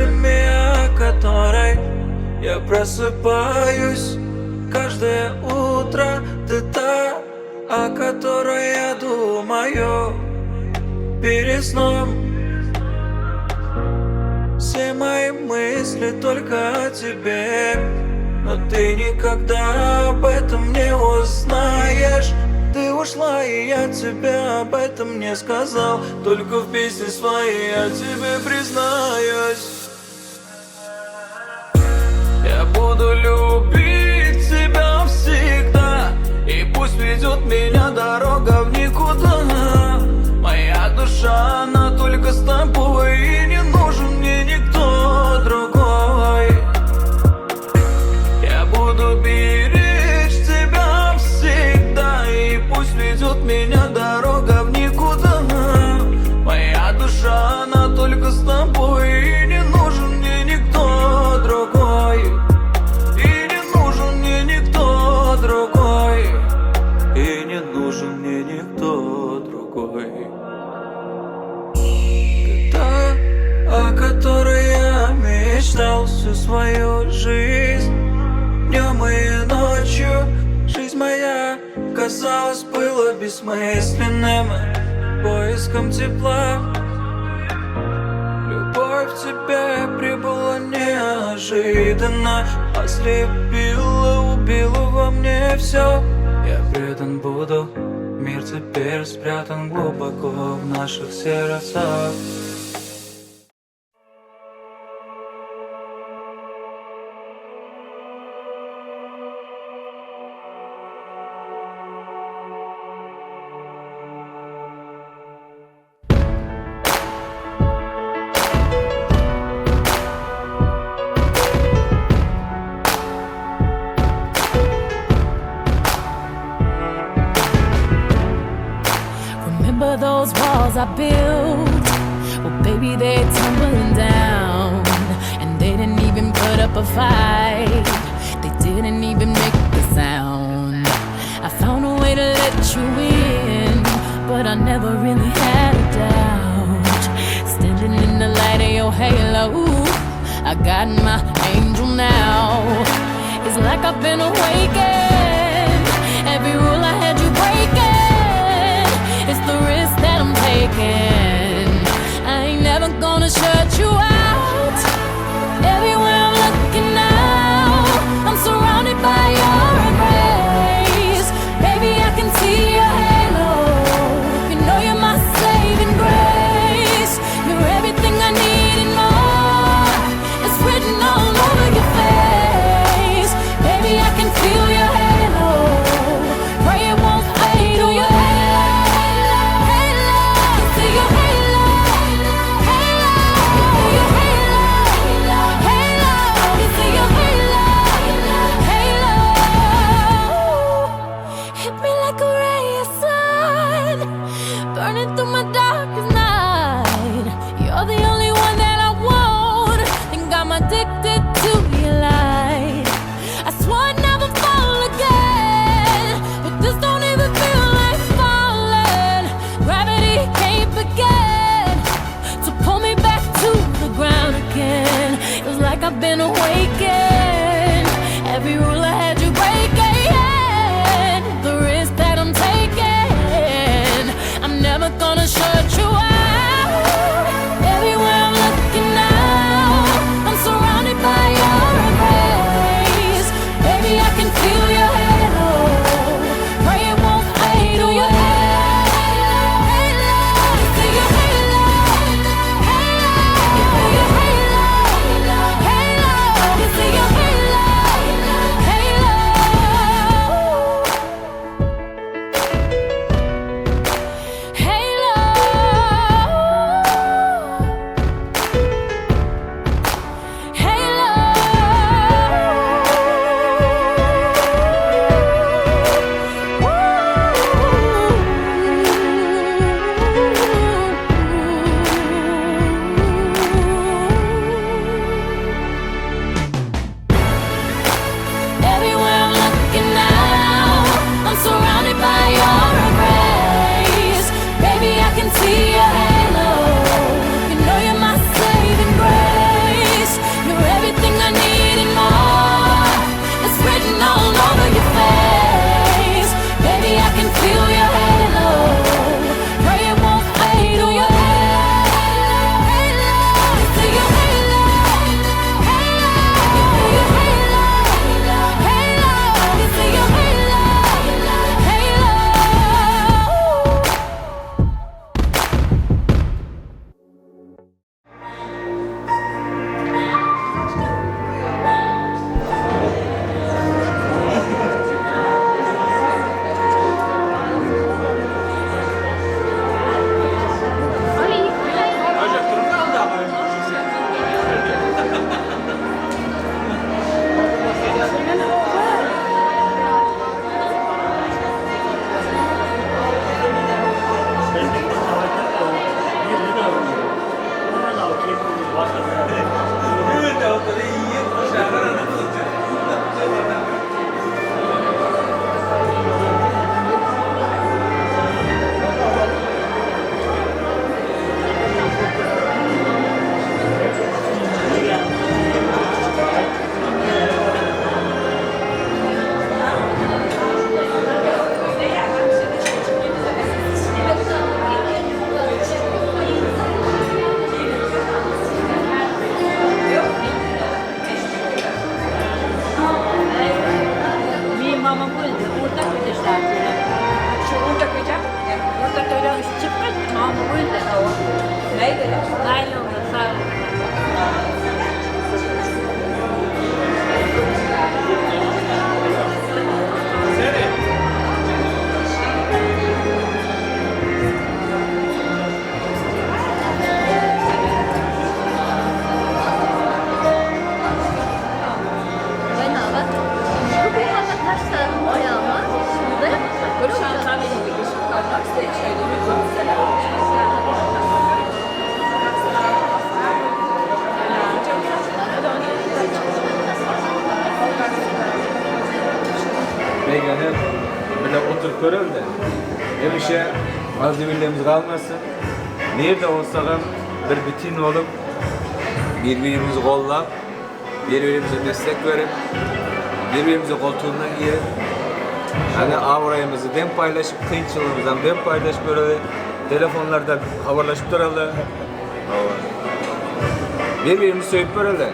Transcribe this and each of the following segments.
мыслями, о которой я просыпаюсь каждое утро. Ты та, о которой я думаю перед сном. Все мои мысли только о тебе, но ты никогда об этом не узнаешь. Ты ушла, и я тебе об этом не сказал. Только в песне своей я тебе признаюсь. Я буду любить тебя всегда, и пусть ведет меня дорога в никуда. Моя душа, она только с тобой, и не нужен мне никто другой. Я буду беречь тебя всегда, и пусть ведет меня дорога в никуда. Моя душа, она только с тобой, и не нужен мне никто другой. И не нужен мне никто другой. И не нужен мне никто другой. Ты та, о которой я мечтал всю свою жизнь. Днем и ночью жизнь моя, казалось, была бессмысленным поиском тепла. Любовь к тебе прибыла неожиданно, ослепила, убила во мне все. Я предан буду, мир теперь спрятан глубоко в наших сердцах. Remember those walls I built? Well, baby, they're tumbling down. And they didn't even put up a fight. They didn't even make a sound. I found a way to let you in, but I never really had a doubt. Standing in the light of your halo, I got my angel now. It's like I've been awakened. Every rule I had you breaking. It's the risk that I'm taking. I ain't never gonna shut you out. Everywhere I'm looking now, I'm surrounded by your embrace. Baby, I can see your halo. You know you're my saving grace. You're everything I need and more. It's written all over your face. Baby, I can feel your halo. Pray it won't fade away. Halo, halo, halo. Mama bo'ldi, O'rtako'yda ishlardi. Shu O'rtako'yda? O'rtako'ydan chiqib ketdi, mama bo'ldi. Mayli. Mayli, sog' bo'ling. Beganim bile oturup göreli. Hemişe azı kalmasın. Nerede olsak hem bir bütün olup birbirimizi kollap, birbirimize destek verip, birbirimize koltuğundan girip, hani avrayımızı dem paylaşıp, kıyınçılığımızdan dem paylaşıp böyle telefonlarda haberleşip duralım. Birbirimizi söyleyip böyle.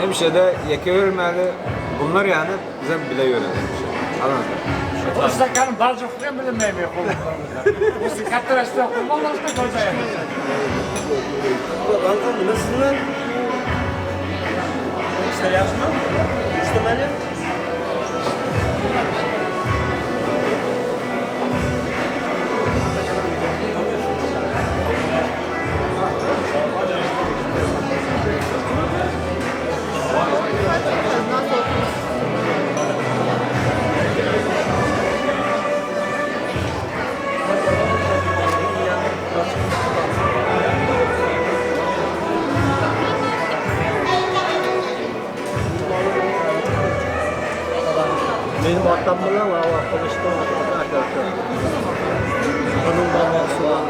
Hemişe de yeke vermeli. Bunlar yani bize bile yönelir. Anladın mı? Stakanın balcıklığı bilinmeymiyor koltuklarımızda. Bu sıkattıraşta kullanmazsa koca. Kankam nasılsın lan? İşte yaxshimi? İstemeli. Benim atamlar var, arkadaşlar var, arkadaşlar. Onun babası var.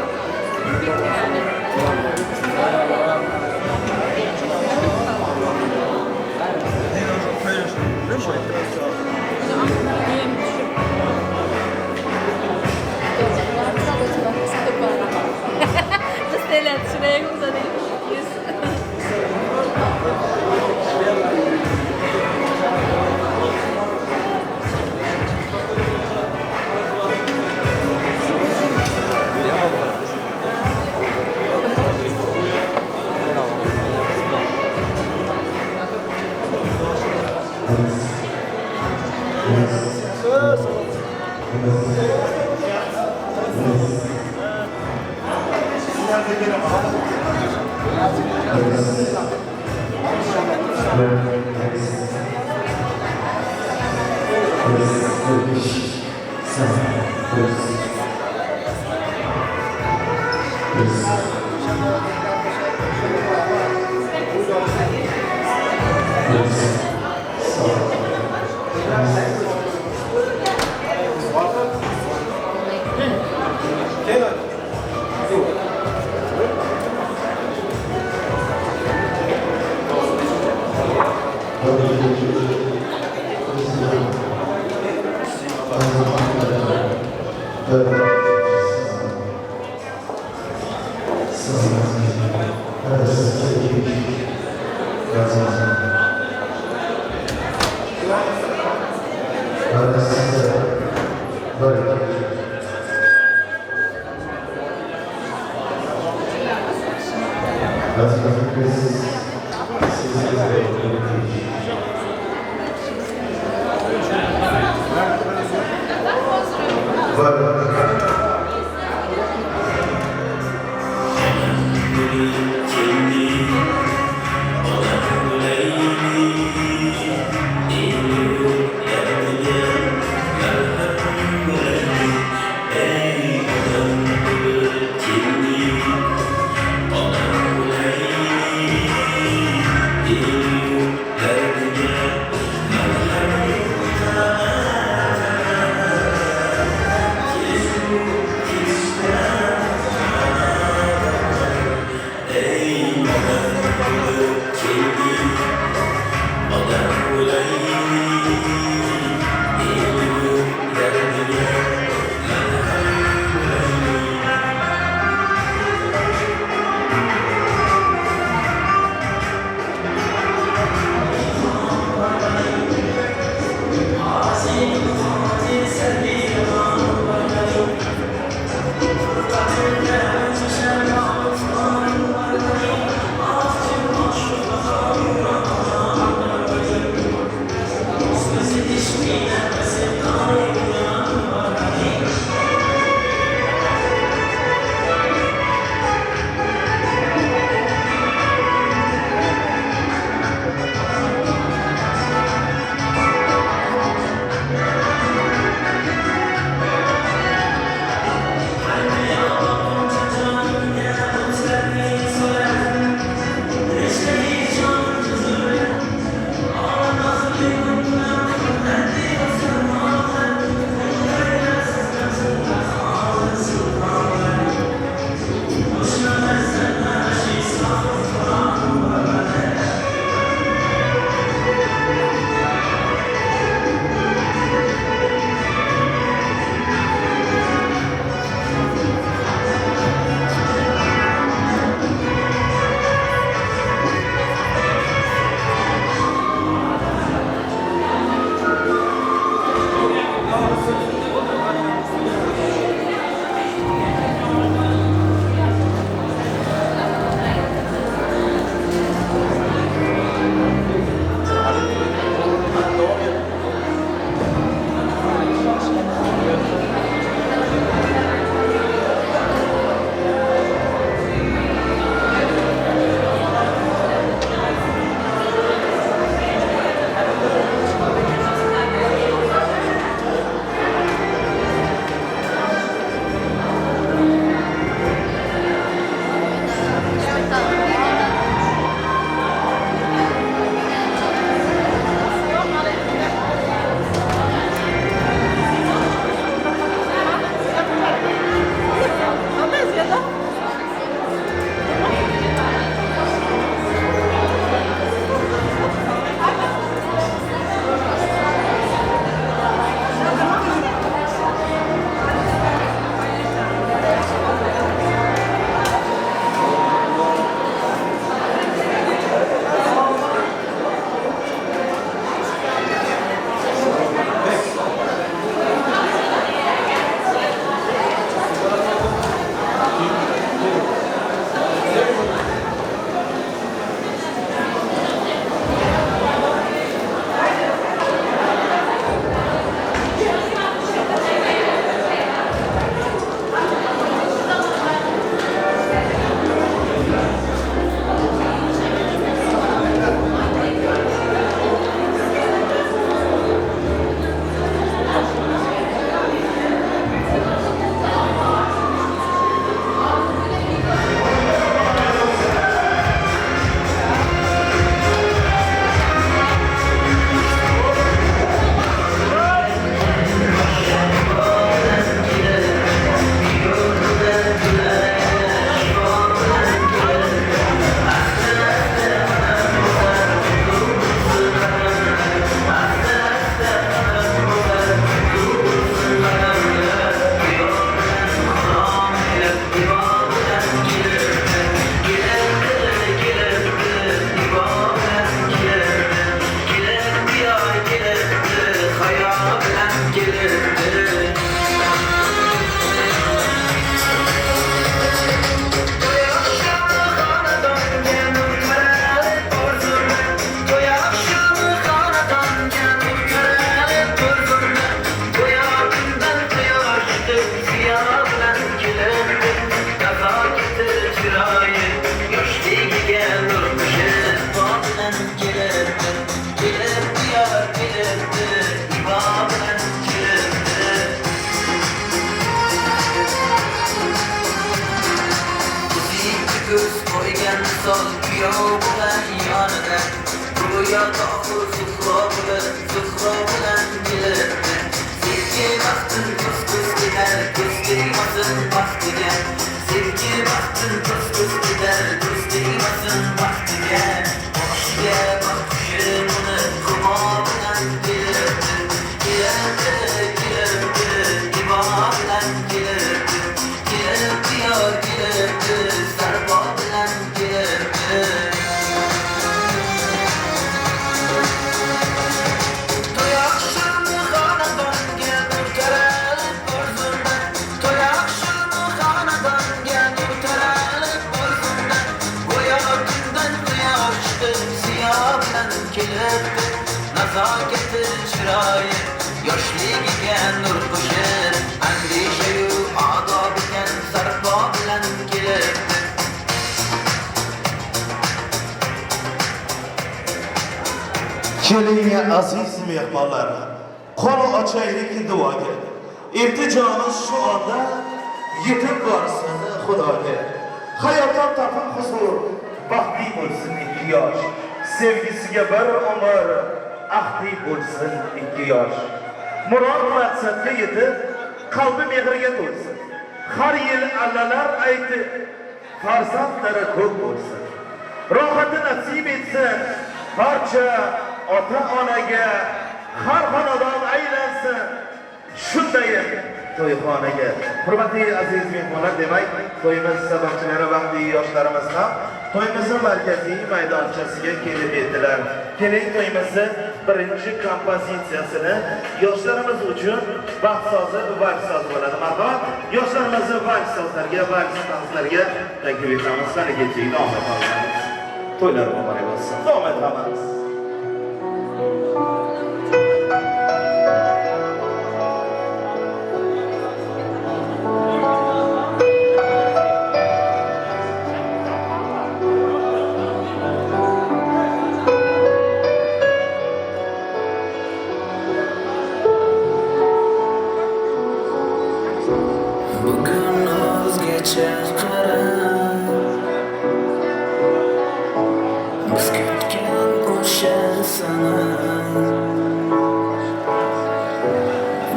Sol kuyov bilan yonida, go'yo Tohir Zuhro bilan, Zuhro bilan kelibdi. Sevgi baxtin ko'z-ko'z ketar, ko'z tegmasin baxtiga. Sevgi baxtin ko'z-ko'z ketar, ko'z tegmasin baxtiga. Boshiga baxt qushi uni humo bilan kelibdi. Kelibdi, kelibdi, ibo bilan kelibdi. Kelibdi yor kelibdi, sarpo bilan kelibdi. To'y oqshomi xonadonga nur taralib bir zumda. To'y oqshomi xonadonga nur taralib bir zumda. Go'yo tundan quyosh chiqib ziyo bilan kelibdi. Nazokati chiroyi yoshligiga nur qo'shib, andishayu odob ekan sarpo bilan kelibdi. Keling aziz mehmonlar, qo'l ochaylik duoga. Iltijomiz shu onda yetib borsin Xudoga. Hayotdan topib huzur, baxtli bo'lsin ikki yosh. Sevgisiga bir umr, ahdi bo'lsin ikki yosh. Murod maqsadga yetib, qalbi mehrga to'lsin. Har yil allalar aytib, farzandlari ko'p bo'lsin. Rohati nasib etsin barcha ota-onaga, har xonadon aylansin shunday to'yxonaga. Hurmatli aziz mehmonlar, demak, to'yimiz sababchilari vaqtli yoshlarimiz ham to'yimizning markaziy maydonchasiga kelib yetdilar. Keling to'yimizni birinchi kompozitsiyasini yoshlarimiz uchun baxt sozi, vals sozi bo'ladi. Marhamat, yoshlarimizni vals sozlarga, vals danslarga taklif etamiz. Qani kechagi davom etamiz. To'ylar muborak bo'lsin. Davom etamiz. Bugun o'zgacha qarab, biz kutgan o'sha sana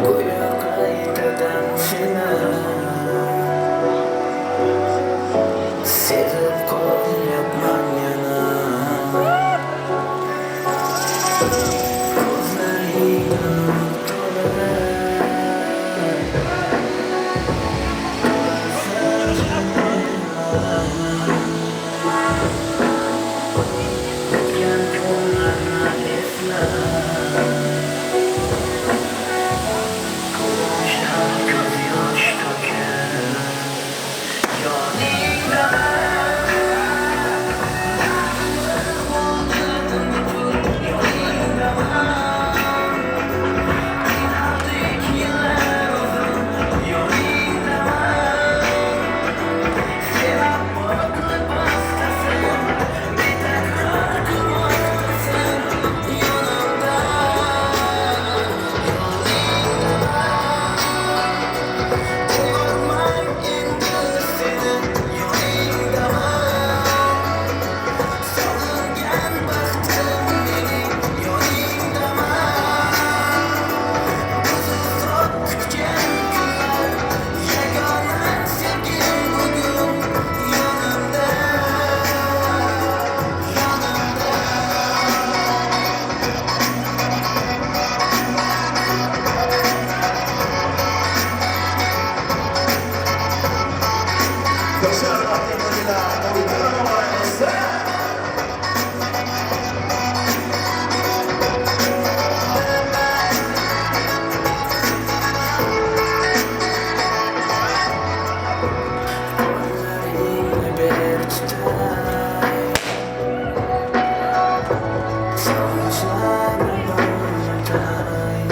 go'yo qaytadan seni sevib qolyapman yana. Ko'zlaringdan nur to'lib, o'tgan kunlarni eslab, ko'zdan ko'z yosh to'kib, yoningdaman. Yoshlar vaqtli bo'linglar, to'ylar muborak bo'lsin. Qo'llaringni ber tutay, sog'inchlarimni unutay.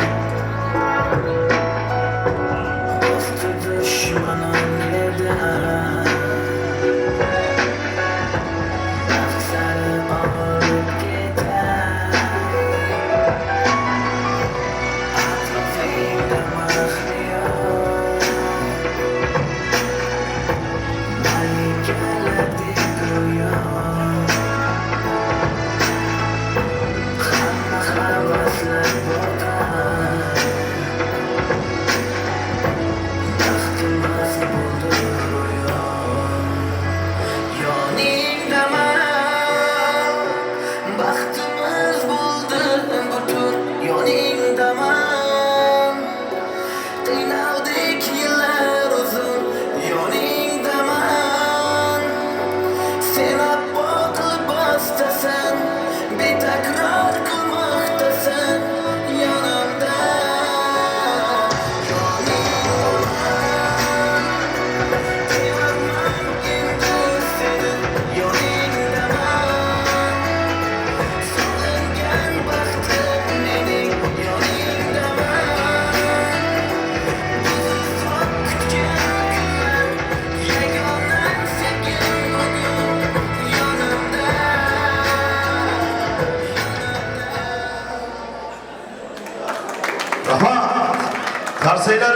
Do'stu dushmanim yerdan,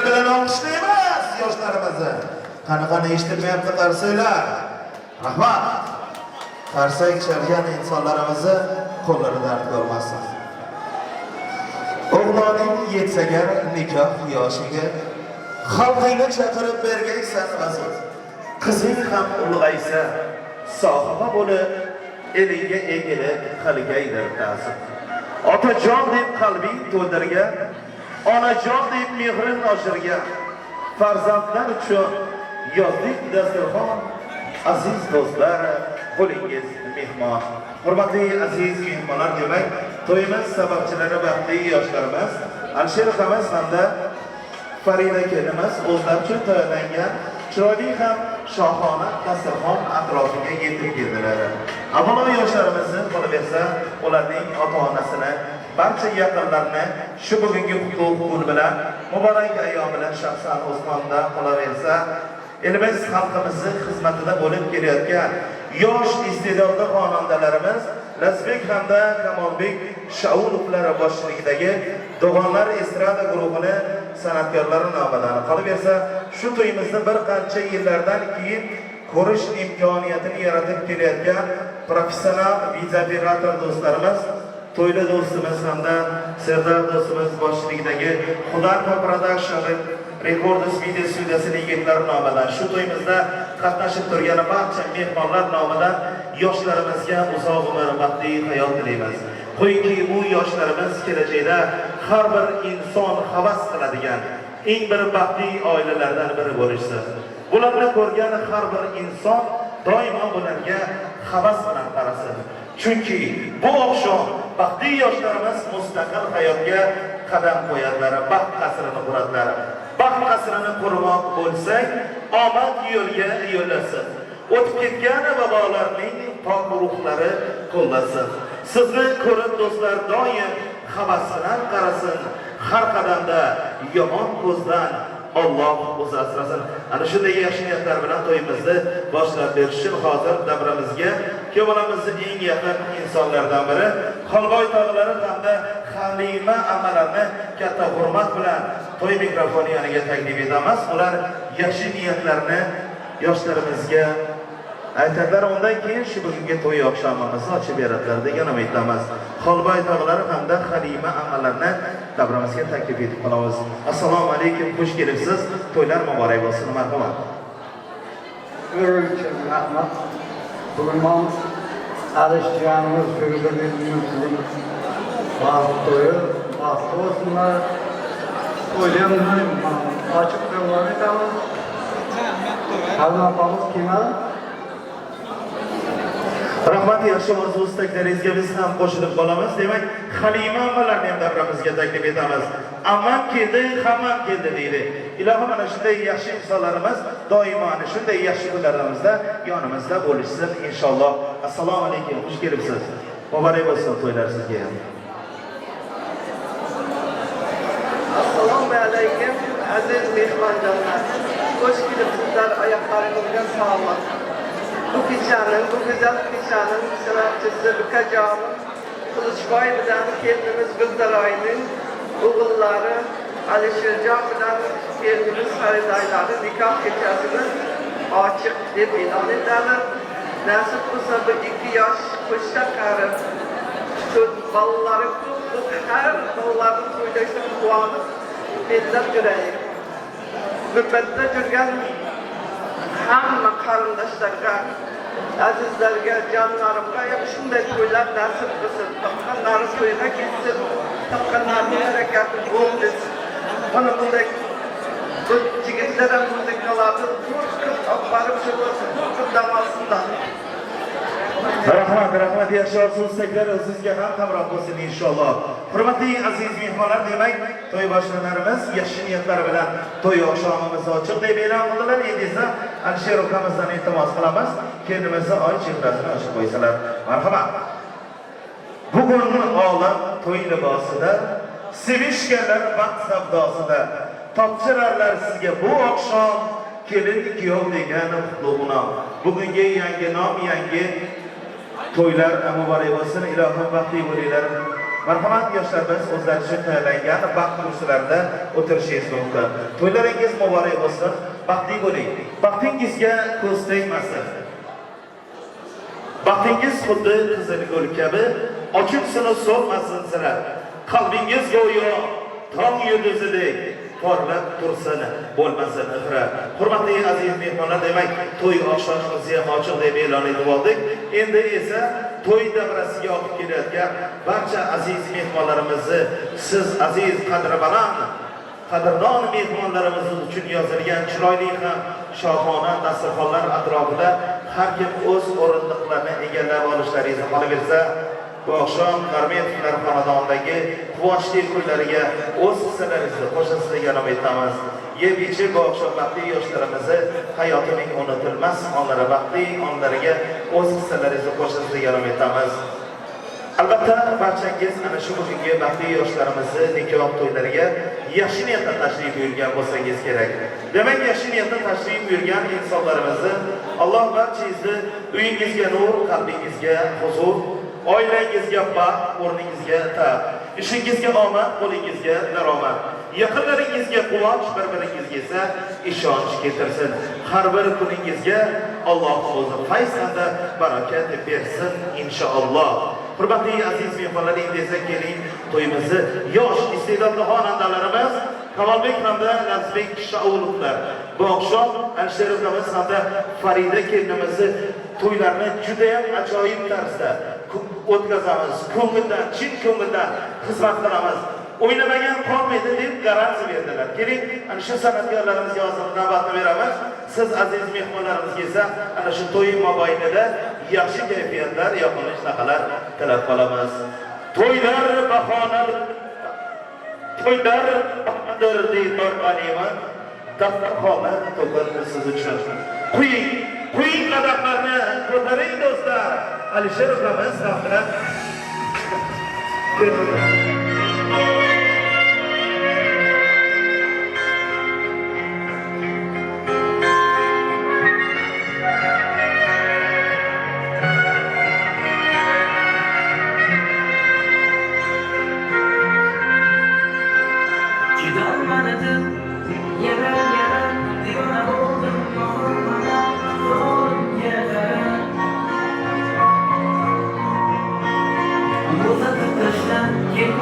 Qarsaklar bilan olqishlaymiz yoshlarimizni. Qani, qani, eshitilmayapti qarsaklar. Rahmat. Qarsak chalgan insonlarimizni qo'llari dard ko'rmasin. O'g'loning yetsagar nikoh yoshiga, xalqingni chaqirib bergaysan aziz. Qizing ham ulg'aysa, sohiba bo'lib, elingga egilib qilgaydir ta'zim. Otajon deb qalbing to'ldirgan, onajon deb mehrin oshirgan farzandlar uchun yozdik dasturxon. Aziz do'stlar, qo'lingiz mehmon. Hurmatli aziz mehmonlar, demak, to'yimiz sababchilari baxtli yoshlarimiz Alisher akamiz hamda Farida kelinimiz o'zlari uchun tayyorlangan chiroyli ham shohona dasturxon atrofiga yetib keldilar. Avvalo yoshlarimizni, qolaversa ularning ota-onasini, barcha yaqinlarini shu bugungi qutlug' kun bilan, muborak ayyom bilan shaxsan o'z nomimdan, qolaversa elimiz, xalqimizni xizmatida bo'lib kelayotgan yosh iste'dodli xonandalarimiz Lazbek hamda Kamolbek Shaulovlar boshchiligidagi Do'g'onlar estrada guruhini san'atkorlari nomidan, qolaversa shu to'yimizni bir qancha yillardan keyin ko'rish imkoniyatini yaratib kelayotgan professional videooperator do'stlarimiz To'yli do'stimiz hamda Serdar do'stimiz boshchiligidagi Xudarfa Production Records video studiyasini yigitlari nomidan, shu to'yimizda qatnashib turgan barcha mehmonlar nomidan yoshlarimizga uzoq umr, baxtli hayot tilaymiz. Qo'yingki, bu yoshlarimiz kelajakda har bir inson havas qiladigan eng bir baxtli oilalardan biri bo'lishsin. Bularni ko'rgan har bir inson doimo bularga havas bilan qarasin. Chunki bu oqshom baxtli yoshlarimiz mustaqil hayotga qadam qo'yadilar, baxt qasrini quradilar. Baxt qasrini qurmoq bo'lsak, omad yo'lga yo'llasin. O'tib ketgan bobolarning pok ruhlari qo'llasin. Sizni ko'rib do'stlar doim havas bilan qarasin. Har qadamda yomon ko'zdan Alloh o'zi asrasin. Ana shunday yaxshi niyatlar bilan to'yimizni boshlab berish uchun hozir davramizga kuyovbolamizni eng yaqin insonlardan biri Xolboy tog'lari hamda Halima amalarni katta hurmat bilan to'y mikrofoni yoniga taklif etamiz. Ular yaxshi niyatlarni yoshlarimizga aytadilar. Undan keyin shu bugungi to'y oqshomimizni ochib beradilar degan umiddamiz. Xolboy tog'lari hamda Halima amalarni davramizga taklif etib qolamiz. Assalomu alaykum, xush kelibsiz. To'ylar muborak bo'lsin, marhamat. Uchun rahmat. Bugun Alishjanimiz, Firuzabekimizning baxt to'yi, baxtli bo'lsinlar. To'yni ochiq e'lon etamiz. Halima opamiz kelmadi. Rahmat, yaxshi orzu istaklaringizga biz ham qo'shilib qolamiz. Demak, Halima amalarni ham davramizga taklif etamiz. Ammam keldi, hammam keldi deydi. Ilohim, mana shunday yaxshi insonlarimiz doimo ana shunday yaxshi kunlarimizda yonimizda bo'lishsin inshaalloh. Assalomu alaykum, xush kelibsiz. Muborak bo'lsin to'ylar sizga ham. Assalomu alaykum aziz mehmonjonlar. Xush kelibsizlar, oyoqlaringizga sog'liq. Bu kechaning, bu go'zal kechaning sababchisi ukajonim Qilichboy bilan kelinimiz Guldaroyning o'g'illari Alisherjon bilan kelinimiz Faridoylarni nikoh kechasini ochiq deb e'lon etamiz. Nasib bo'lsa, bu ikki yosh qo'sha qari shu bolalari ko'p ko'p, har bolalarni to'ylashdan quvonib bellab yuraylik. G'urbatda yurgan hamma qarindoshlarga, azizlarga, jonlarimga ham shunday to'ylar nasib qilsin. Topganlari to'yga ketsin, topganlarini barakati bo'lsin. Mana bunday bu yigitlar ham muzikalarni zo'r qilib olib borib, shu qilib dam olsinlar. Rahmat, rahmat, yaxshi orzu istaklar sizga ham hamroh bo'lsin inshaalloh. Hurmatli aziz mehmonlar, demak, to'y boshliqlarimiz yaxshi niyatlar bilan to'y oqshomimizni ochiq deb e'lon qildilar. Endi esa Alisher ukamizdan iltimos qilamiz, kelinimizni oy chehrasini ochib qo'ysalar. Marhamat. Bugun olam to'y libosida, sevishganlar baxt savdosida. Topshirarlar sizga bu oqshom kelin kuyov degan qutlug' nom. Bugungi yangi nom, yangi to'ylar muborak bo'lsin. Ilohim, baxtli bo'linglar. Marhamat, yoshlarimiz o'zlari uchun tayyorlangan baxt kursilarida o'tirishingiz mumkin. To'ylaringiz muborak bo'lsin, baxtli bo'ling. Baxtingizga ko'z tegmasin. Baxtingiz xuddi qizil gul kabi ochilsin, so'lmasin sira. Qalbingiz go'yo tong yulduzidek porlab tursin, bo'lmasin xira. Hurmatli aziz mehmonlar, demak, to'y oqshomimizni ham ochiq deb e'lon etib oldik. Endi esa to'y davrasiga olib kelayotgan barcha aziz mehmonlarimizni, siz aziz qadri baland, qadrdon mehmonlarimiz uchun yozilgan chiroyli ham shohona dasturxonlar atrofida har kim o'z o'rindiqlarini egallab olishlaringizni qolaversa, bu oqshom Narmetovlar xonadonidagi quvonchli kunlariga o'z hissalaringizni qo'shasiz degan umiddamiz. Yeb ichib, bu oqshom baxtli yoshlarimizni hayotining unutilmas onlari, baxtli onlariga o'z hissalaringizni qo'shasiz degan umiddamiz. Albatta, barchangiz ana shu bugungi baxtli yoshlarimizni nikoh to'ylariga yaxshi niyatda tashrif buyurgan bo'lsangiz kerak. Demak, yaxshi niyatda tashrif buyurgan insonlarimizni Alloh barchangizni uyingizga nur, qalbingizga huzur, oilangizga baxt, o'rningizga taxt, ishingizga omad, qo'lingizga daromad, yaqinlaringizga quvonch, bir-biringizga esa ishonch keltirsin. Har bir kuningizga Alloh o'zi fayz hamda barakat bersin inshaalloh. Hurmatli aziz mehmonlar, endi esa keling to'yimizni yosh iste'dodli xonandalarimiz Kamolbek hamda Lazizbek Shaulovlar bu oqshom Alisher ukamiz hamda Farida kelinimizni to'ylarini juda ham ajoyib tarzda o'tkazamiz. Ko'ngildan, chin ko'ngildan xizmat qilamiz. O'ynamagan qolmaydi deb garantiya berdilar. Keling, ana shu san'atkorlarimizga hozir navbatni beramiz. Siz aziz mehmonlarimizga esa ana shu to'y mobaynida yaxshi kayfiyatlar, yoqimli ishtahalar tilab qolamiz. To'ylar bahona, to'ylar bahonadir diydor g'animat, dasturxonlar to'kin siz uchun. Quying, quying qadahlarni, ko'taring do'stlar. Alisher ukamiz hamda Chidolmadim, yara yara, devona bo'ldim, mana qo'limga qara. Bo'satib tashlab ketma.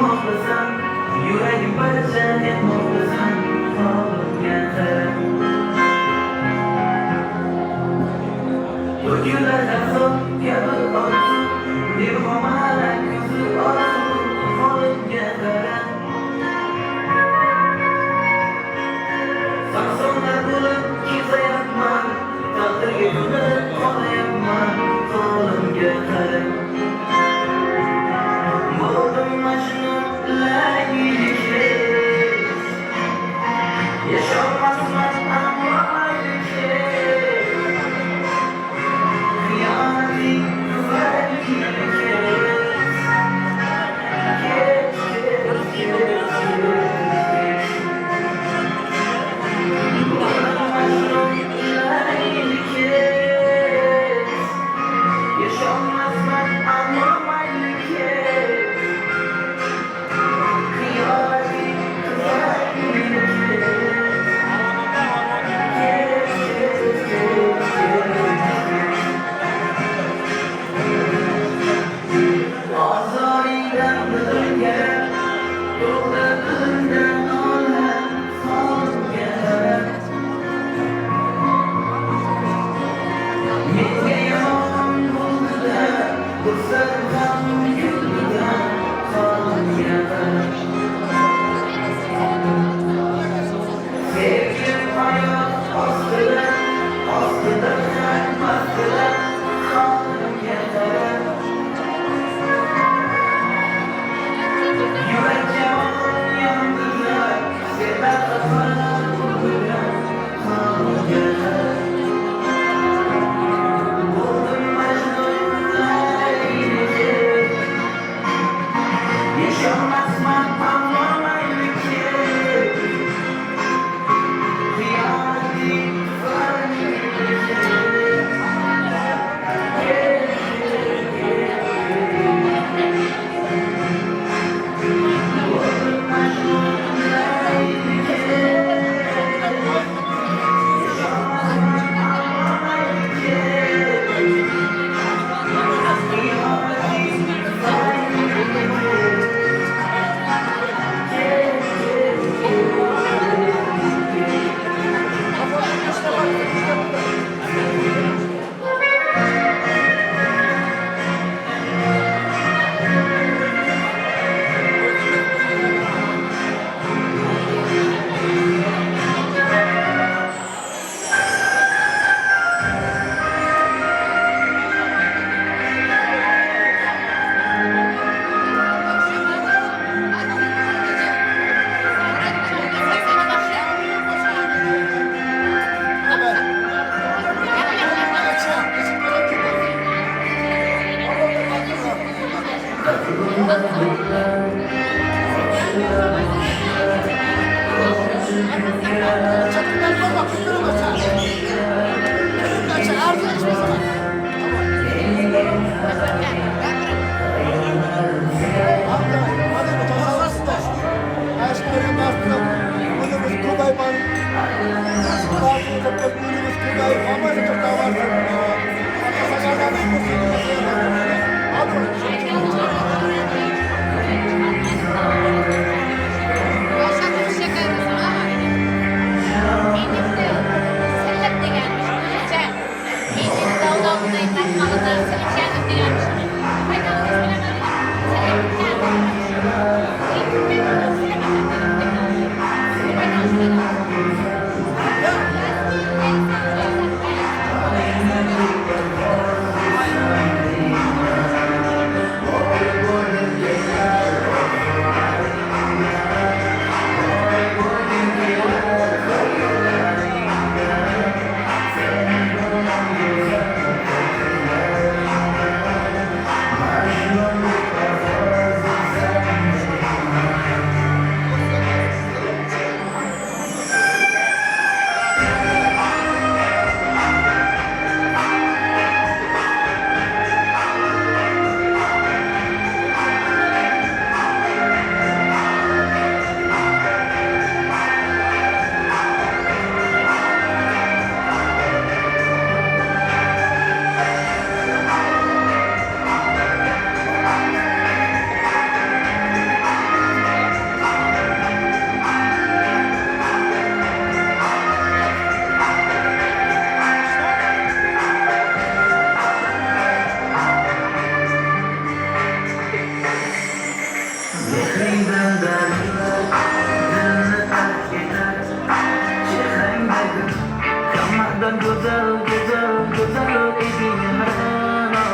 Go'zal, go'zal, go'zal eding Ra'no,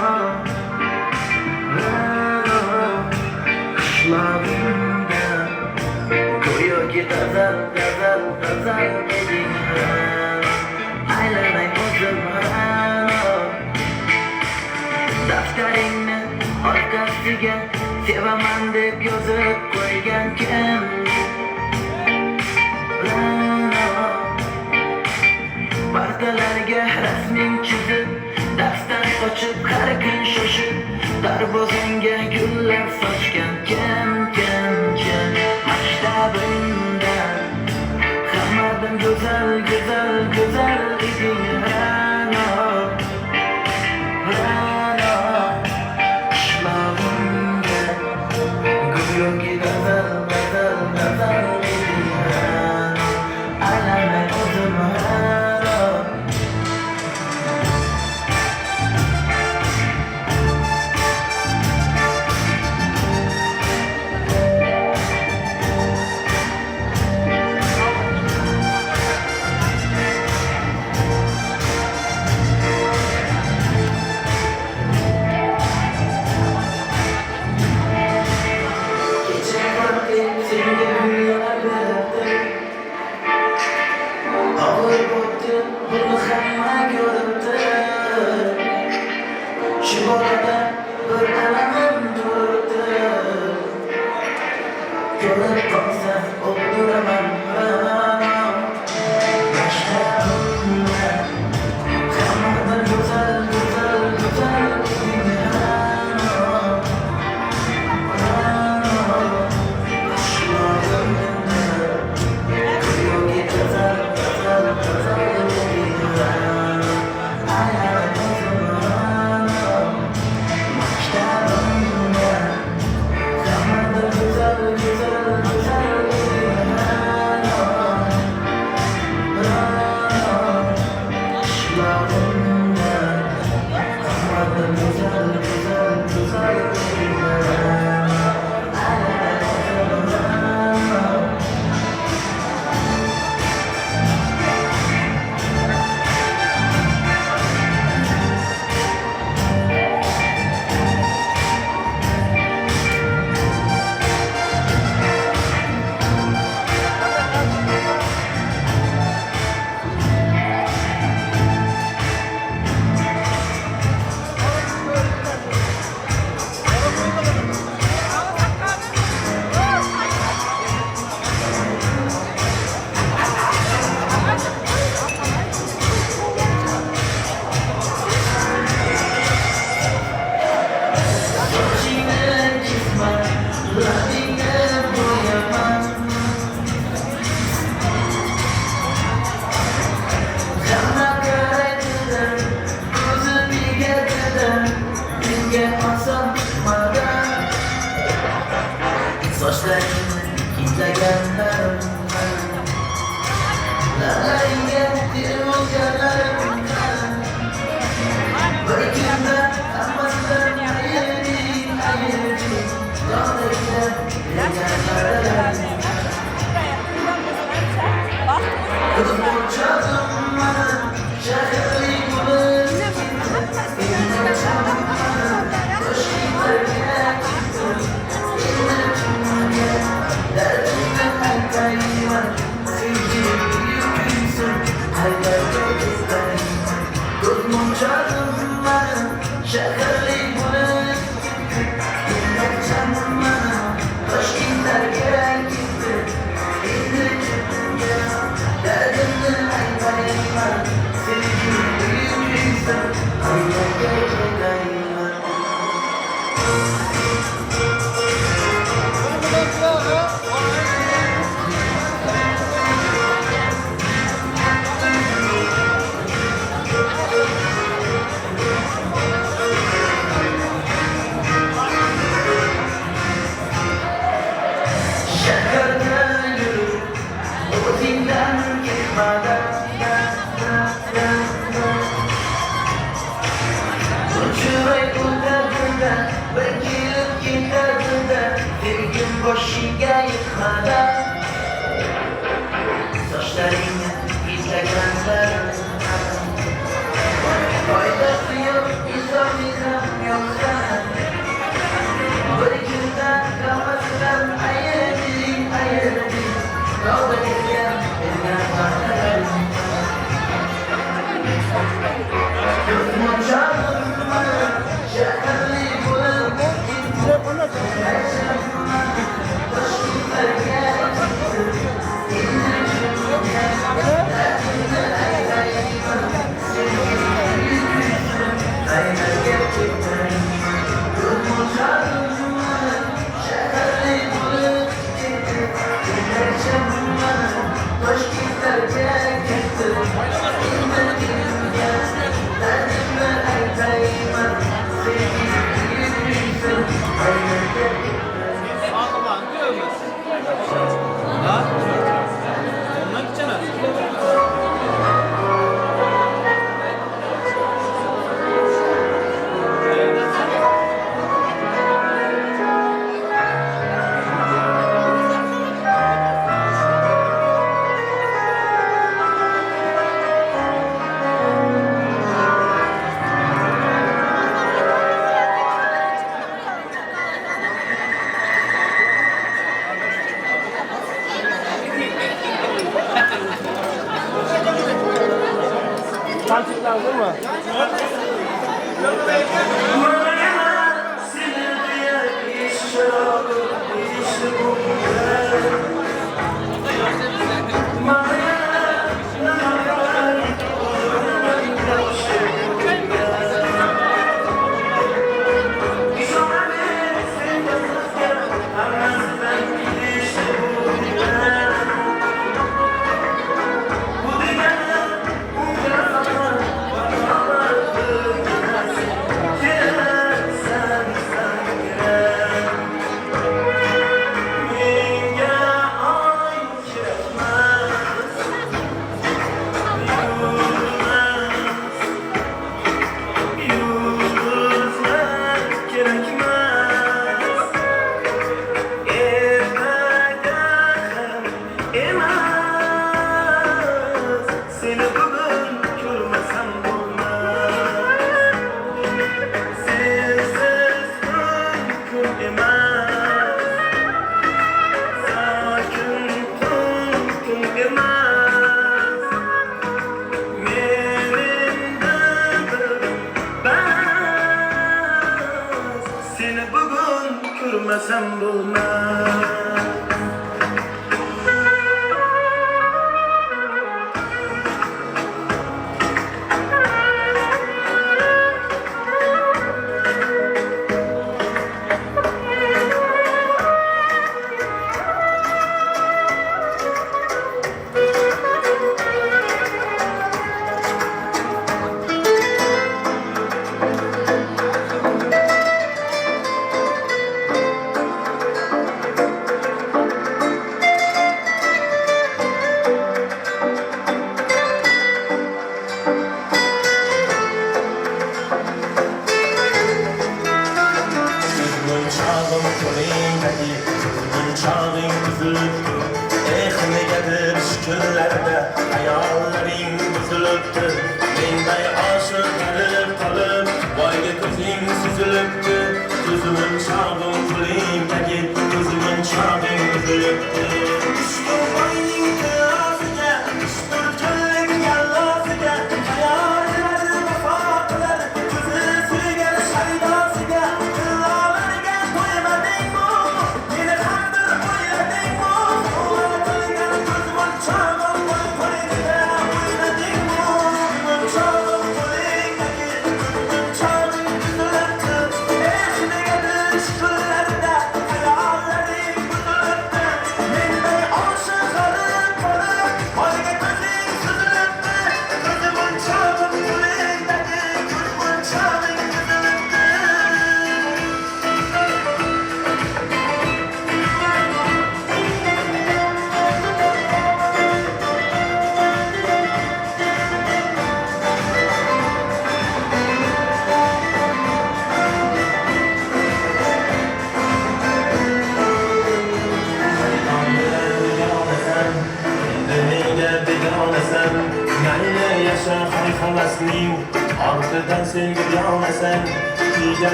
Ra'no. Qishlog'imda go'yoki g'azal, g'azal, g'azal eding Ra'no. Aylanay o'zim Ra'no. Daftaringni orqasiga sevaman deb yozib qo'ygan kim? Ra'no. Pardalarga rasming chizib, darsdan qochib, har kun shoshib, darvozangga gullar sochgan kim, kim, kim? Maktabimda hammadan go'zal, go'zal, go'zal eding Ra'no, Ra'no. Qishlog'imda go'yoki g'azal, g'azal, g'azal eding Ra'no. Aylanay o'zim Ra'no. Kecha vaqti senga gullar berdim. Og'ir bo'pti, buni hamma ko'ribdi. Shu borada bir alamim turibdi. Ko'rib qolsa o'ldiraman Ra'no. Maktabimda hammadan go'zal, go'zal, go'zal eding Ra'no, Ra'no. Qishlog'imda go'yoki g'azal, g'azal, g'azal eding Ra'no. Aylanay o'zim Ra'no. Maktabimda hammadan go'zal, go'zal, go'zal eding Ra'no, Ra'no. Qishlog'imda hammadan go'zal, go'zal, go'zal eding Ra'no. Aylanay o'zim Ra'no. Sochingni kesma, labingni bo'yama. Hamma qaraydilar, ko'zim egadilar, menga oson chiqmagan. Sochlaringni hidlaganlarim, lablaringga termulganlarim, bir kunda hammasidan ayirdik, ayirdik, dog'dagina berganlarim. Ko'z monchog'im mani, shaharli bo'lib ketdi. Endi mani, Toshkentlarga ketdim. Endi kimga dardimni aytayman? Sevgim buyuk kuysin, qaylarga ketayman? Ko'z monchog'im mani, shaharli bo'lib ketdi. Endi mani, Toshkentlarga ketdi. Endi kimga dardimni aytayman? Sevgim buyuk kuysin, qaylarga ketayman? Ko'rmasam bo'lmas.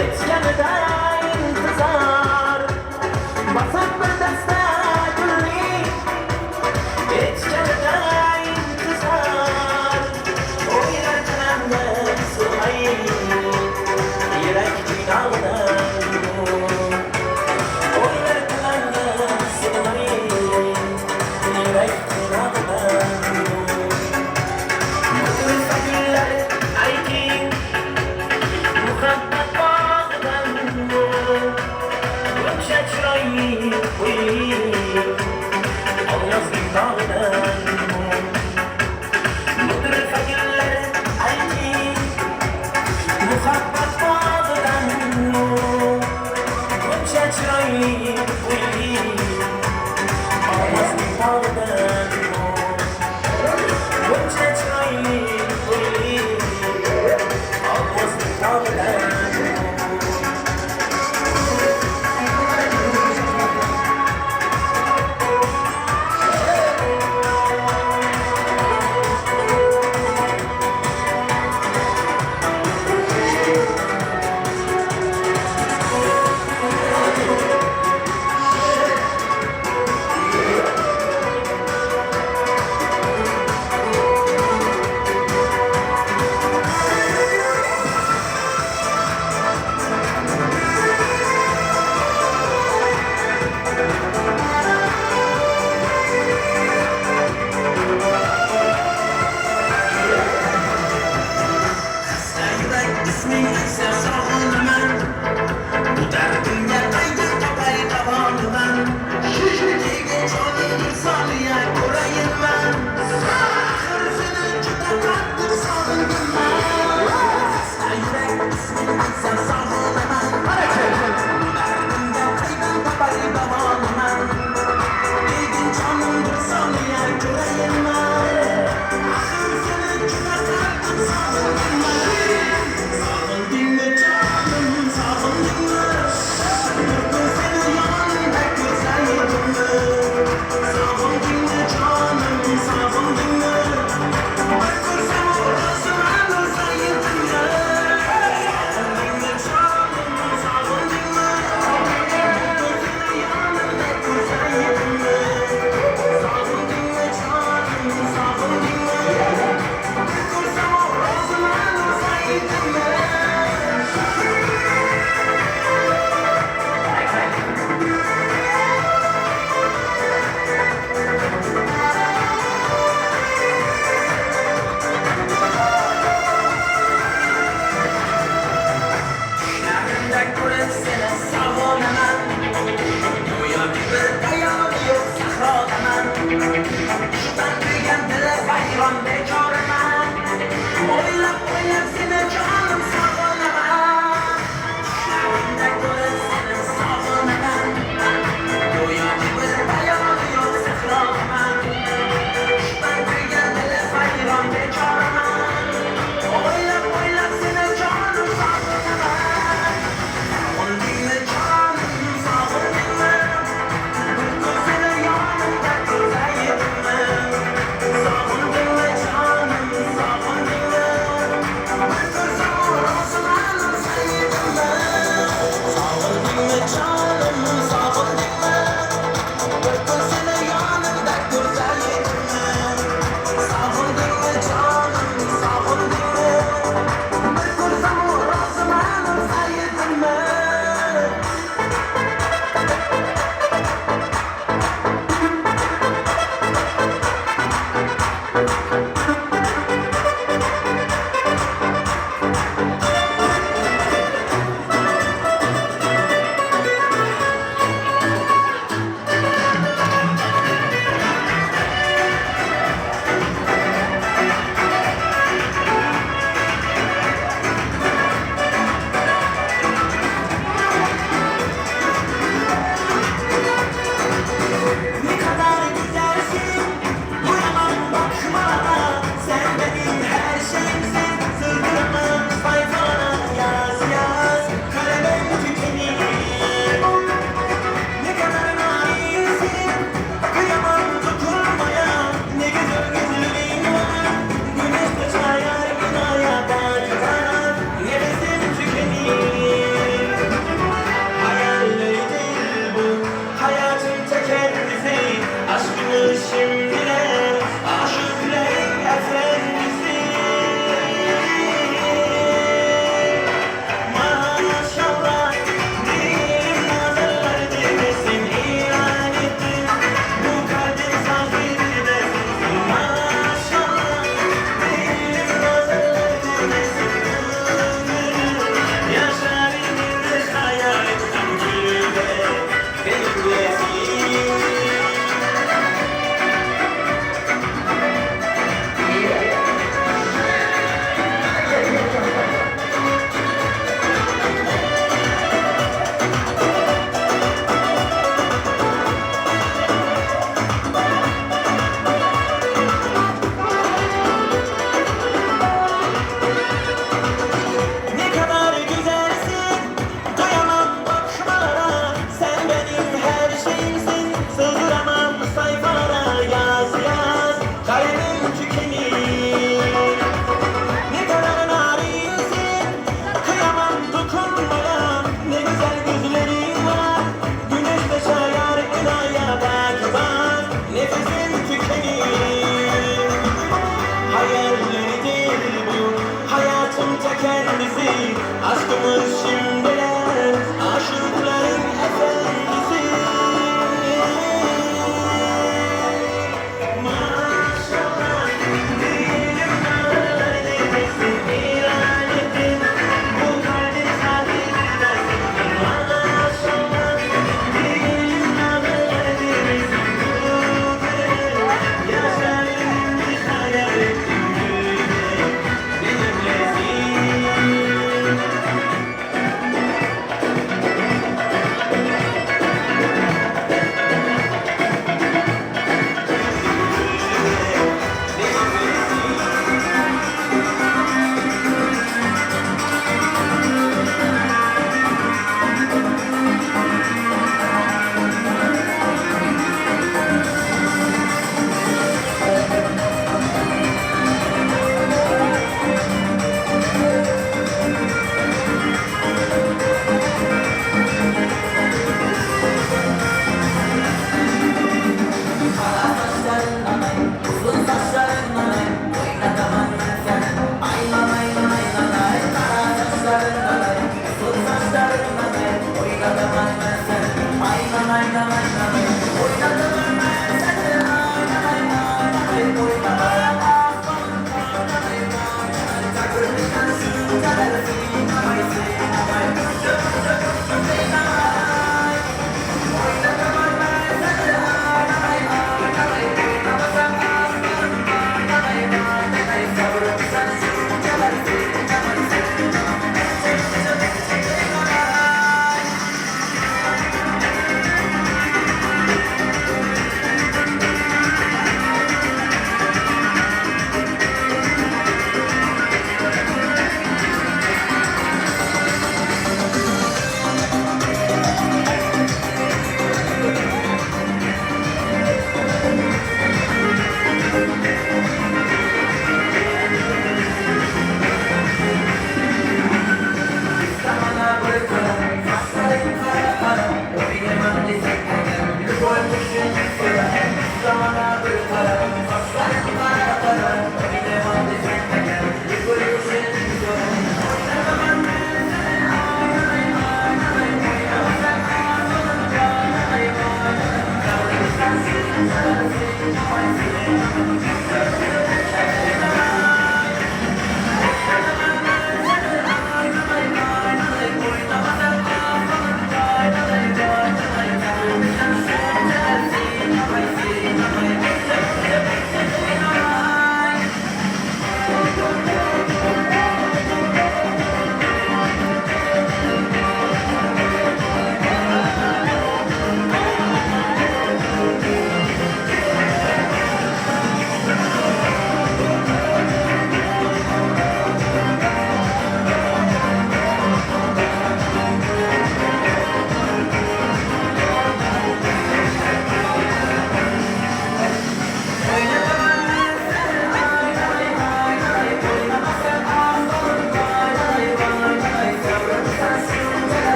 Etganida intizor, bosib bir dasta gulni etganida intizor. O'ylar tilamni so'ray, yurak qiynog'idan. O'ylar tilamni so'ray, yurak qiynog'idan. Mutlaka gullar ayting, muhabbat bog'idan. Buncha chiroyli o'yli, Olmosning tog'idan. Mutlaka gullar ayting, muhabbat bog'idan. Buncha chiroyli o'yli, Olmosning tog'idan. Buncha chiroyli o'yli, Olmosning tog'idan. Yurak isming aytsa sog'inaman, bu dardimga qayda topay davoniman. Nega jonim bir soniya ko'rayinman, axir seni juda qattiq sog'indim man. Yurak isming aytsa sog'inaman, bu dardimga qayda topay davoniman. Nega jonim bir soniya ko'rayinman, axir seni juda qattiq sog'indim man. Sog'indingmi jonim, sog'indingmi? Bir kun seni yonimda ko'rsaydimmi? Sog'indingmi jonim, sog'indingmi? Bir ko'rsam o'zim ham o'lsaydimmi? Sog'indingmi jonim, sog'indingmi? Bir kun seni yonimda ko'rsaydimmi? Sog'indingmi jonim, sog'indingmi? Bir ko'rsam o'zim ham o'lsaydimmi? Tushlarimda ko'rib seni sog'inaman, go'yoki bir ayoli yo'q sahrodaman. Shundan kuygan dili vayron bechoraman, o'ylab o'ylab seni jonim sog'inaman. Tushlarimda ko'rib seni sog'inaman, go'yoki bir ayoli yo'q sahrodaman. Shundan kuygan dili vayron bechoraman, o'ylab o'ylab seni jonim sog'inaman. Sog'indingmi jonim, sog'indingmi? Bir kun seni yonimda ko'rsaydimmi? Sog'indingmi jonim, sog'indingmi? Bir ko'rsam o'zim ham o'lsaydimmi? Sog'indingmi jonim, sog'indingmi? Bir kun seni yonimda ko'rsaydimmi? Sog'indingmi jonim, sog'indingmi? Bir ko'rsam o'zim ham o'lsaydimmi?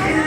Gül,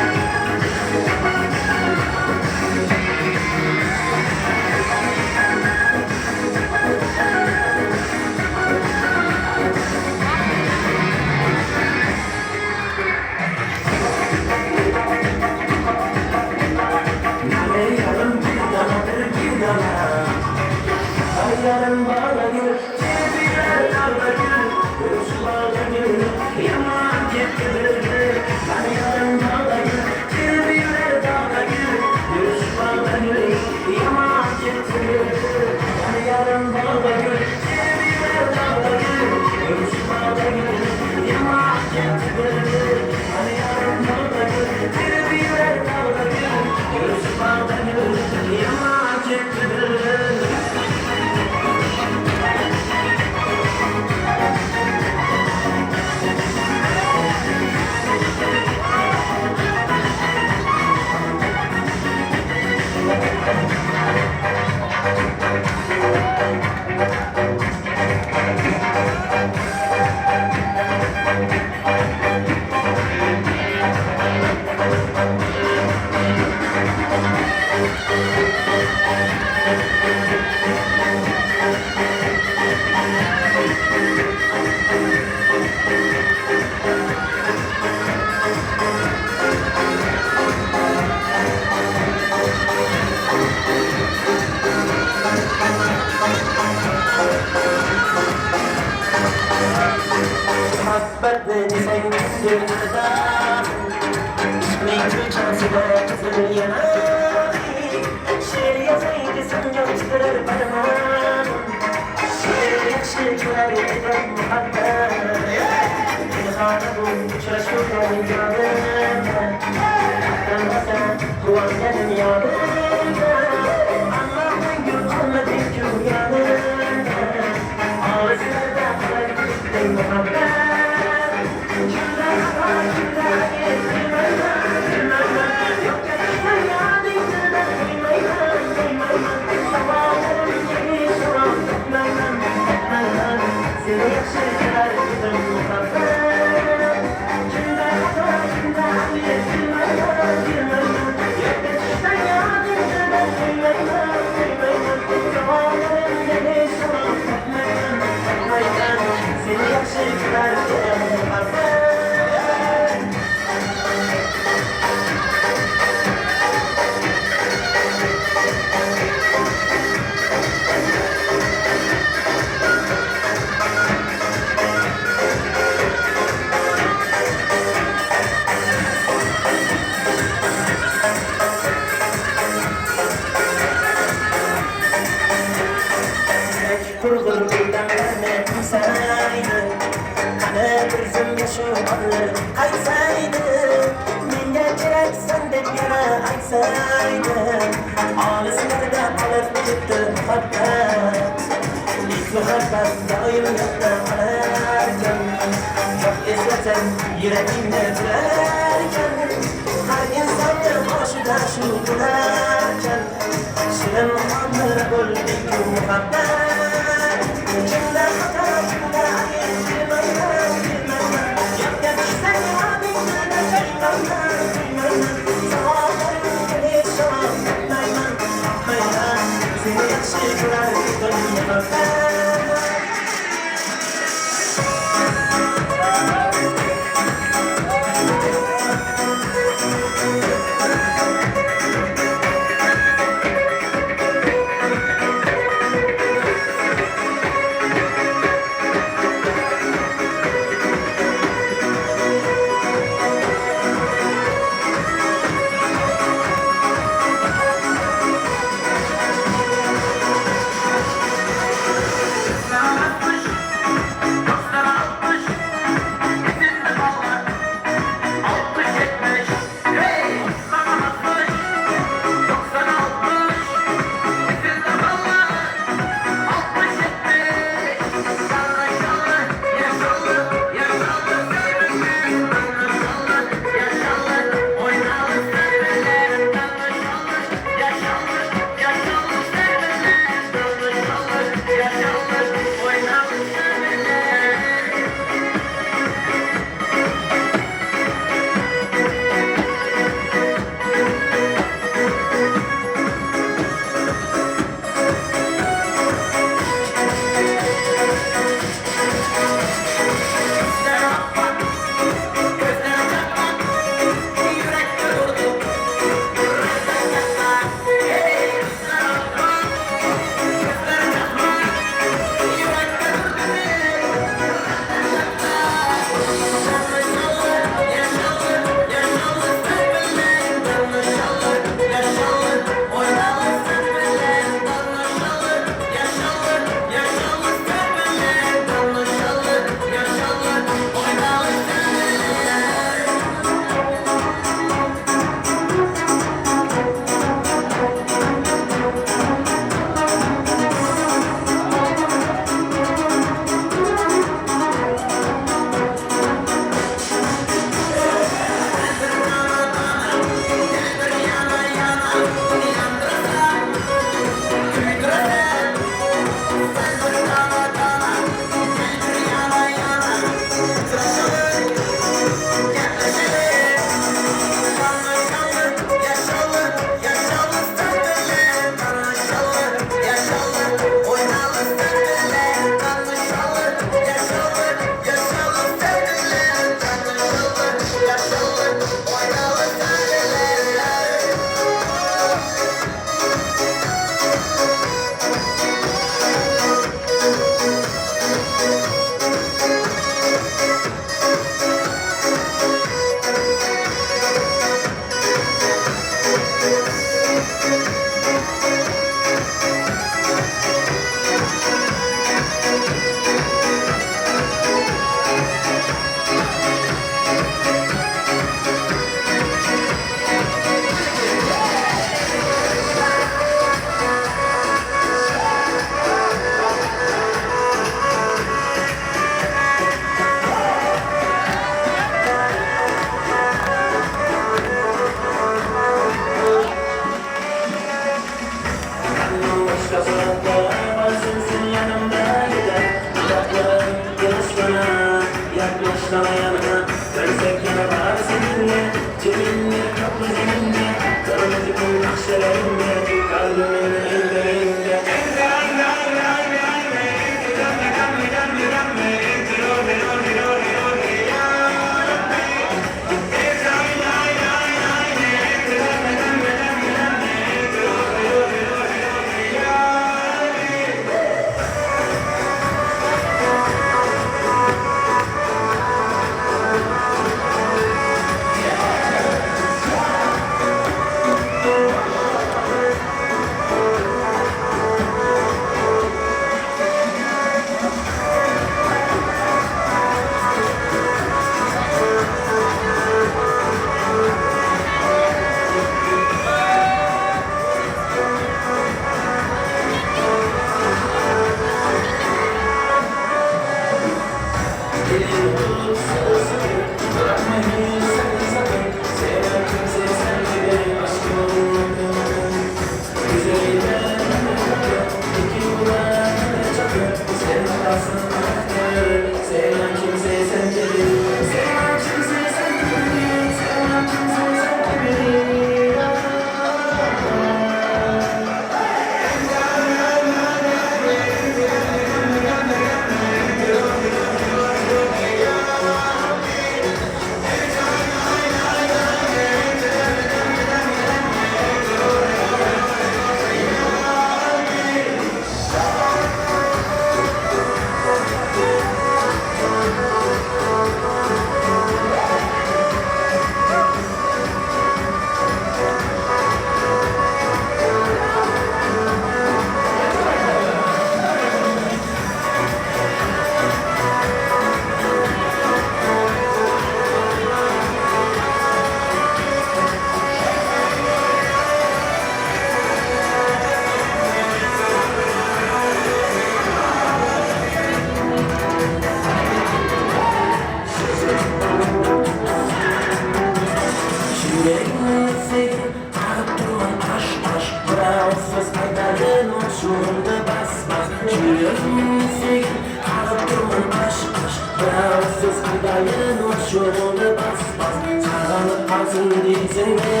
Жүрегімнің есігін қағып тұрмын аш-аш. Бір ауыз сөз айтайын, ашуыңды бас-бас. Сағынып қалсын дейсің бе,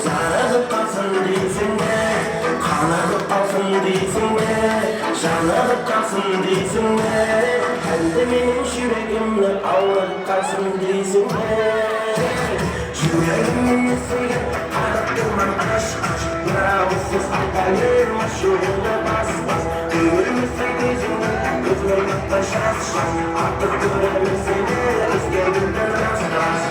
зарығып қалсын дейсің бе, қанығып қалсын дейсің бе, жанығып қалсын дейсің бе, әлде менің жүрегімді ауырып қалсын дейсің бе? Жүрегімнің есігін қағып тұрмын аш-аш. Бір ауыз сөз айтайын, ашуыңды бас-бас. Көрмесең көзіңді, көзіме жас-жас. Артық көремін сені, өзгергенді рас-рас.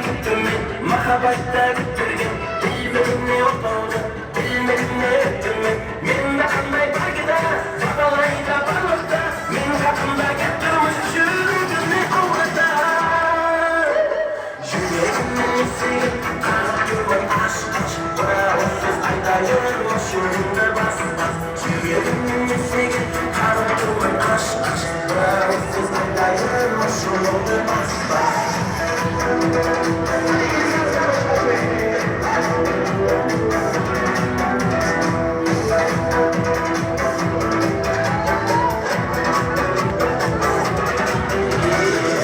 Күттім мен, махаббатта күттірген. Білмедім не отауды, білмедім не өттім мен. Менде қандай бар кінә, бағалайда барлықта. Мен хақымда кеп тұрмыс жүрегімді ауырта. Жүрегімнің есігін қағып тұрмын аш-аш. Бір ауыз сөз айтайын, ашуыңды бас-бас. Жүрегімнің есігін қағып тұрмын аш-аш. Бір ауыз сөз айтайын, ашуыңды бас-бас.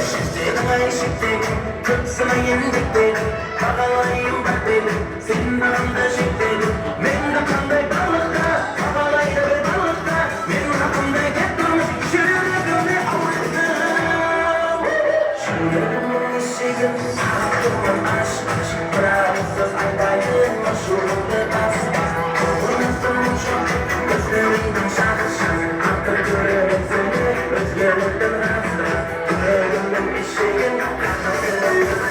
Шектедің ай шектедің, көп сынайын дектедің, бағалайын бар дедің, сен маған да шектедің. Менді қандай барлықта, бағалайды бір барлықта, мен хақымда кеп тұрмыс жүрегімді ауырттың. Жүрегімнің есігін қағып тұрмын аш-аш. Бір ауыз сөз айтайын, ашуыңды бас-бас. Көрмесін мұнша, көздеріңнің жасы-жас. Артық көремін сені, өзгердің рас-рас. Жүрегімнің есігін қағып тұрмын.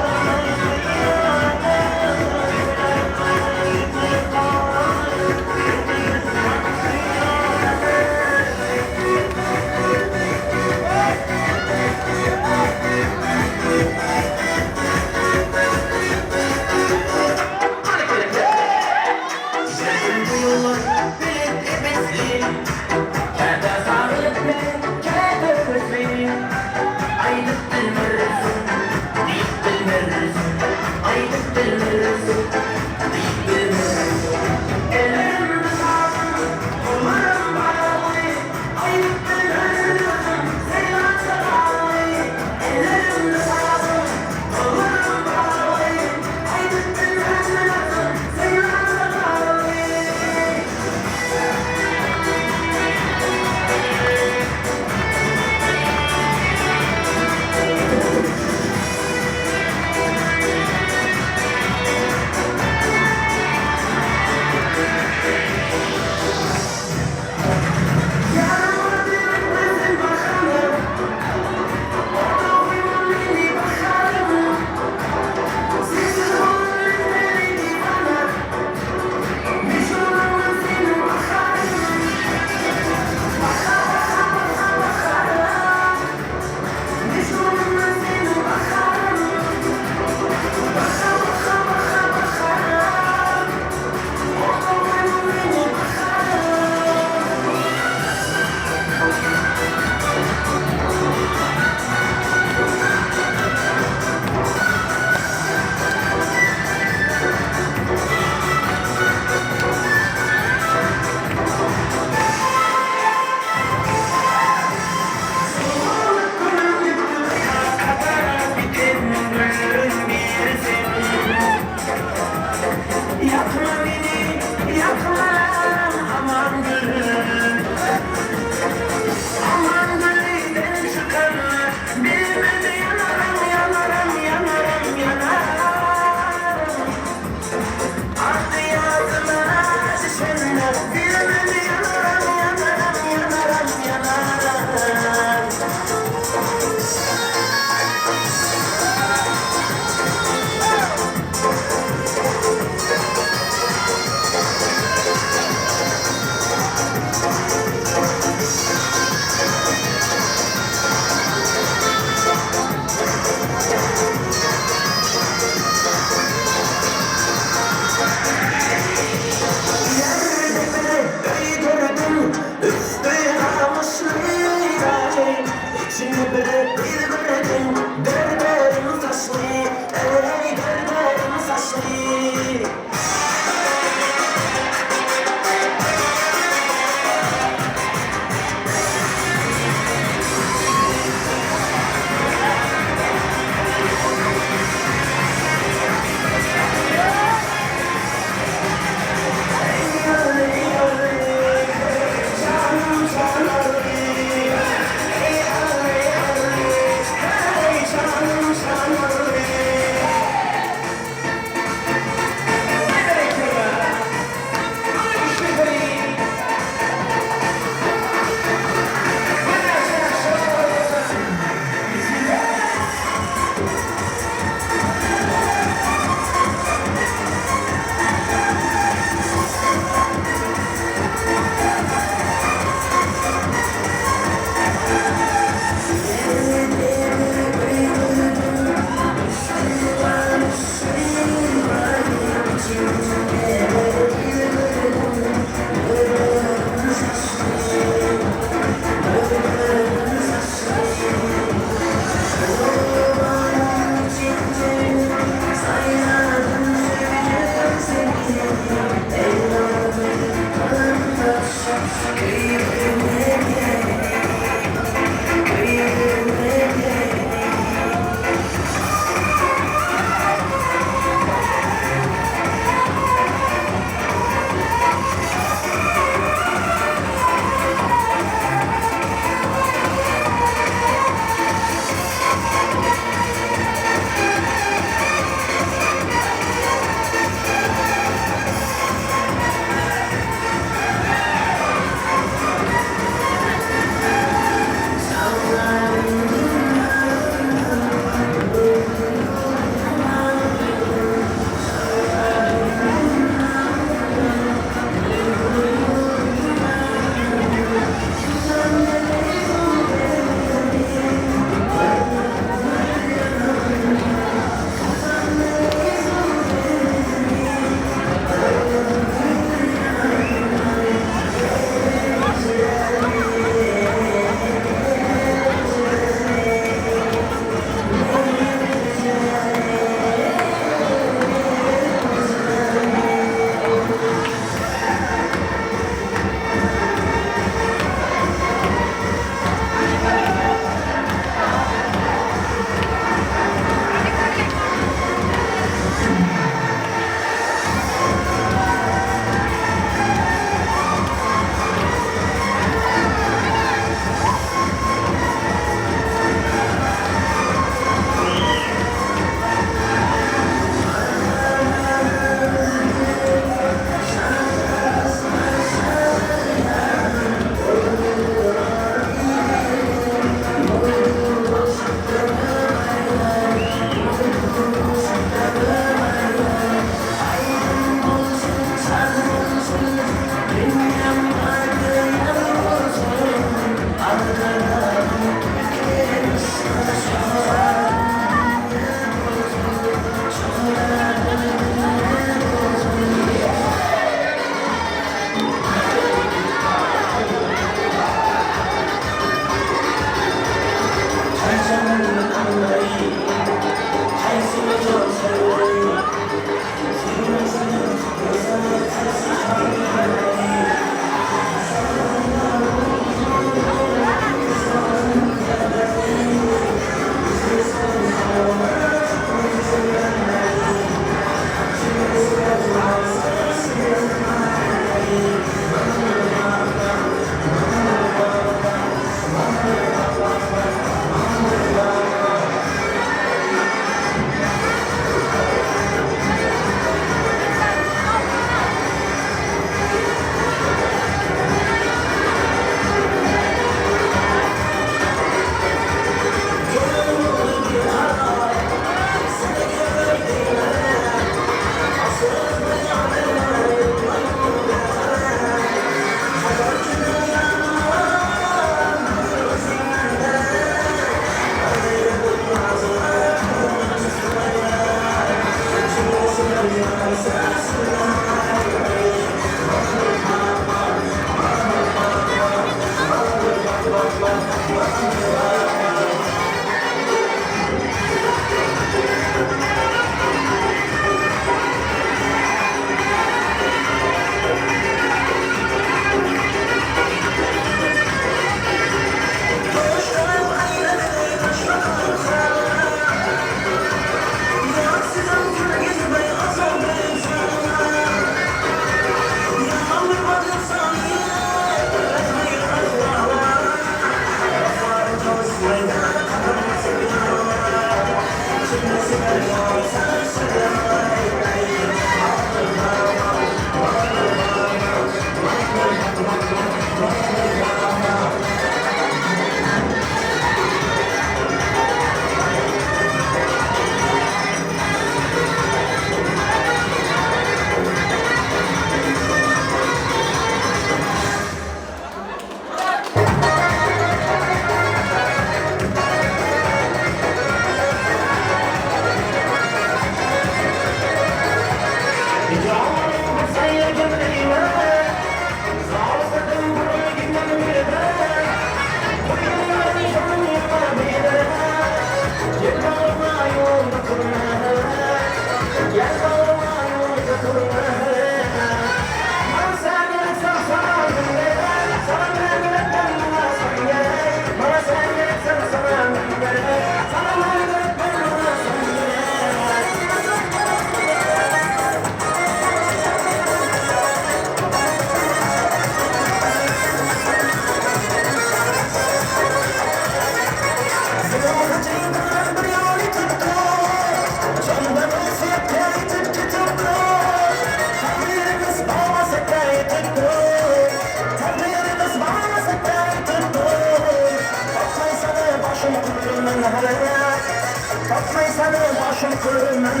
Topmaysan boshim qilman.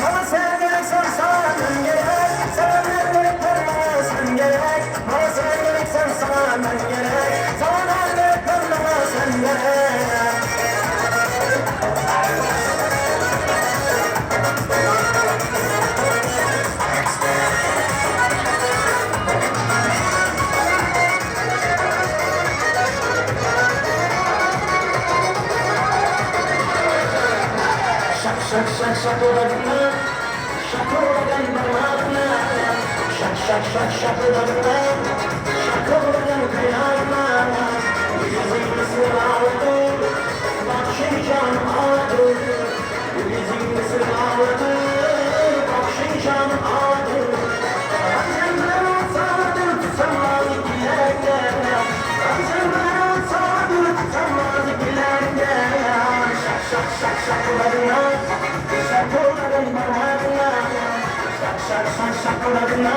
Bana sen gereksen sana ben gerek. Sana ben gerek bana sen gerek. Bana sen gereksen sana ben gerek. Sana ben gerek bana sen gerek. Şak şak şak şakılarına, şakılagan parmağına. Şak şak şak şakılarına, şakılagan kıyağına. Yüzümü sıraladı, bakşıyacağım adı. Yüzümü sıraladı, bakşıyacağım adı. Amcamlar olsaydı tutamaz ikilerden. Amcamlar olsaydı tutamaz ikilerden. Şak şak şak şakılarına, şakılagan parmağına. Şak şak şak şakılarına,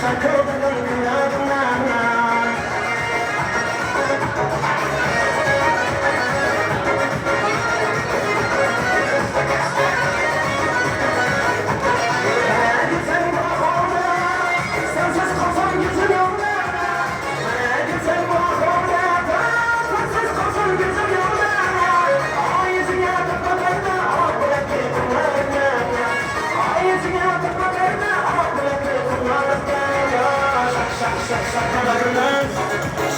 şakılagan kıyağına.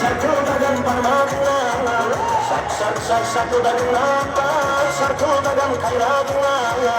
Şakılagan parmağına, şak şak şak şakılarına, şakılagan kayrağına.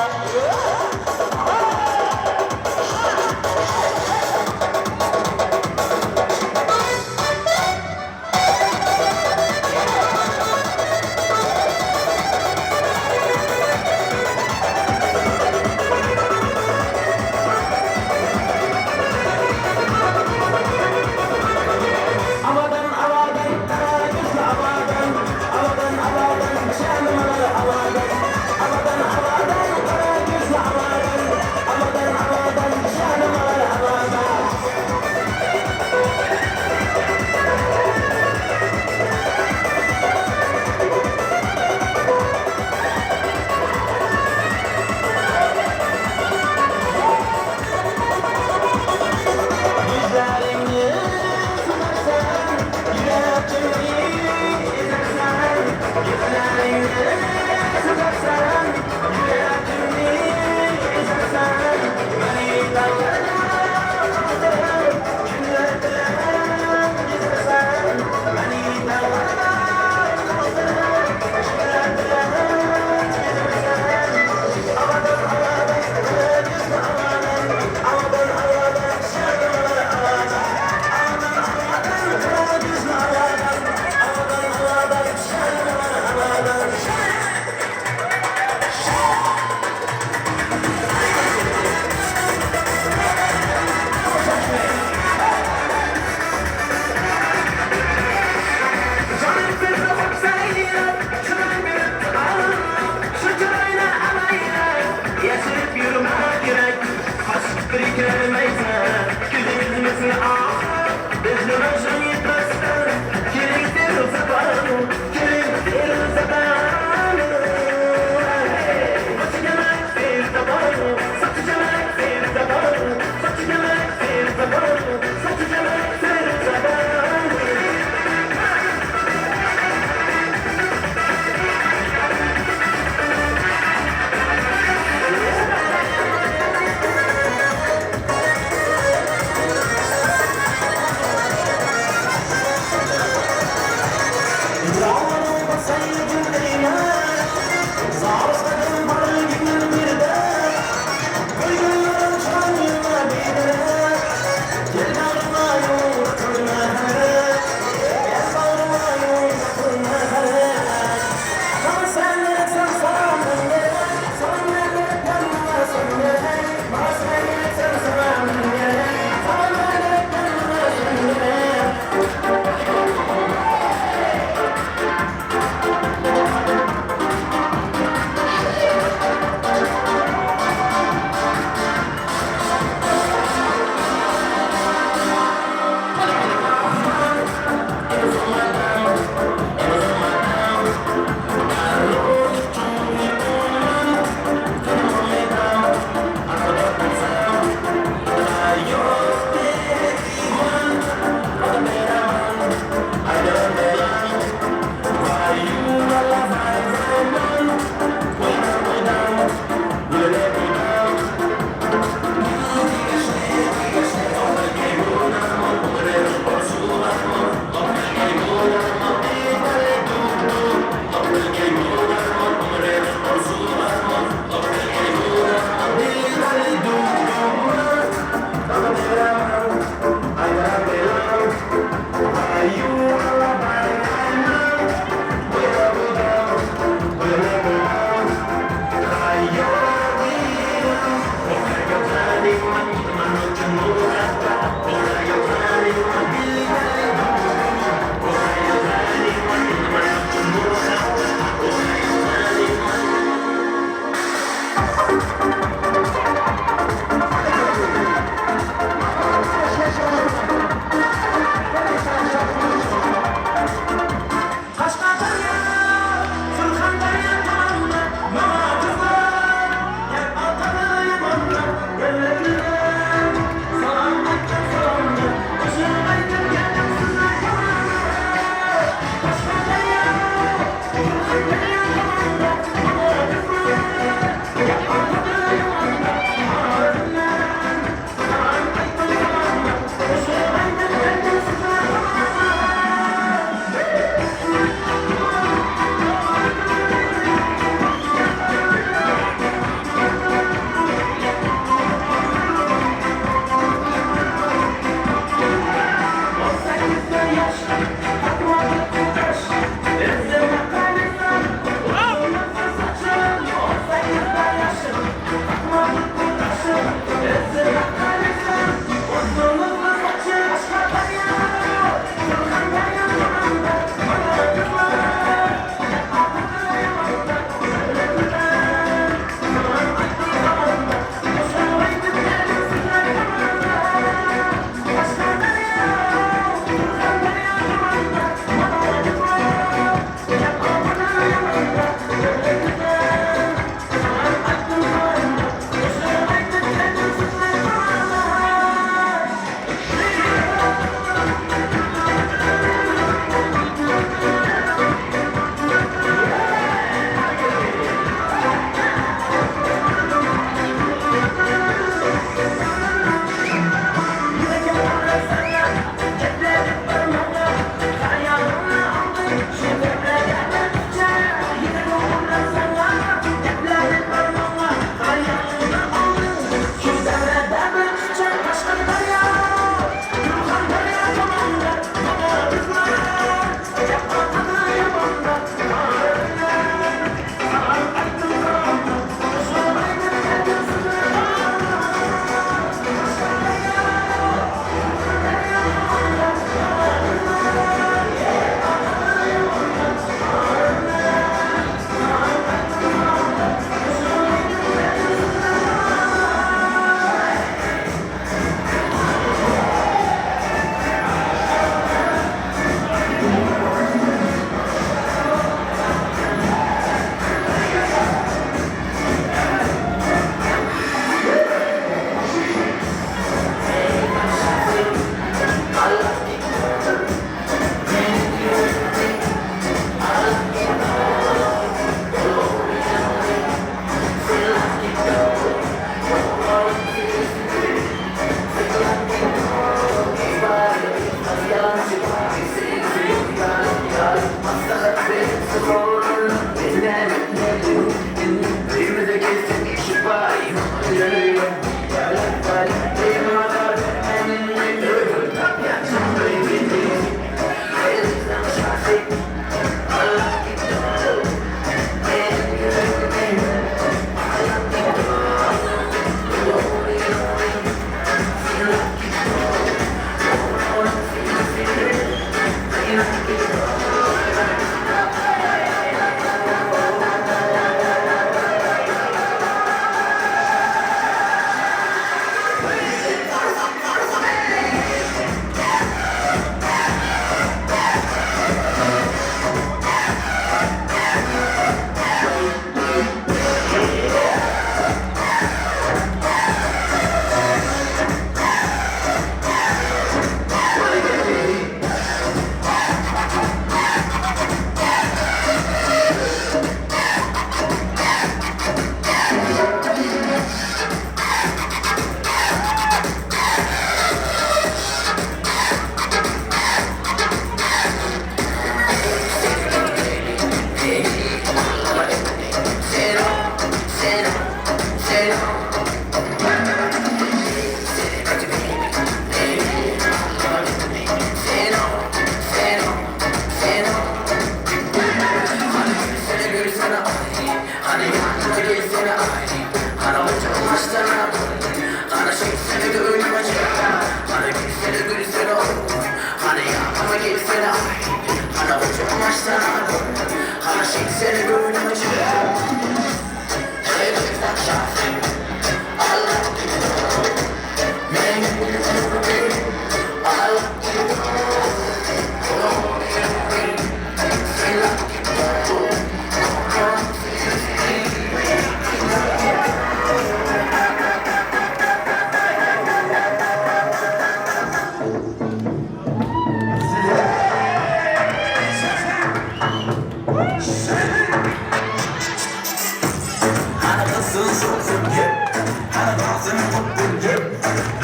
Alsın futbol yep.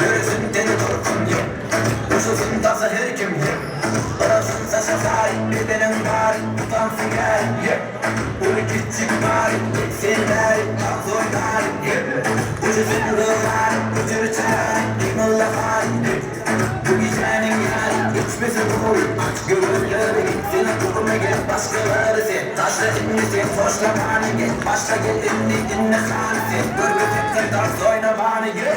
Görürsün deli durkun yep. Uçulsun dansa her kim yep. Arasın saça sahip bedenin bari. Utansın gel yep. Ulu küçük bari. Sen bari. Dans oynar yep. Uçulsun rılar. Uçur çağır. İmalla bari yep. Bu gecenin yarı içmesi doğru. Aç gözleri gitsin kurma gel başkaları sen. Taşla inni sen hoşla bani gel. Başla gel inni dinle sani sen. Görgü tepsen dans oyna bani gel.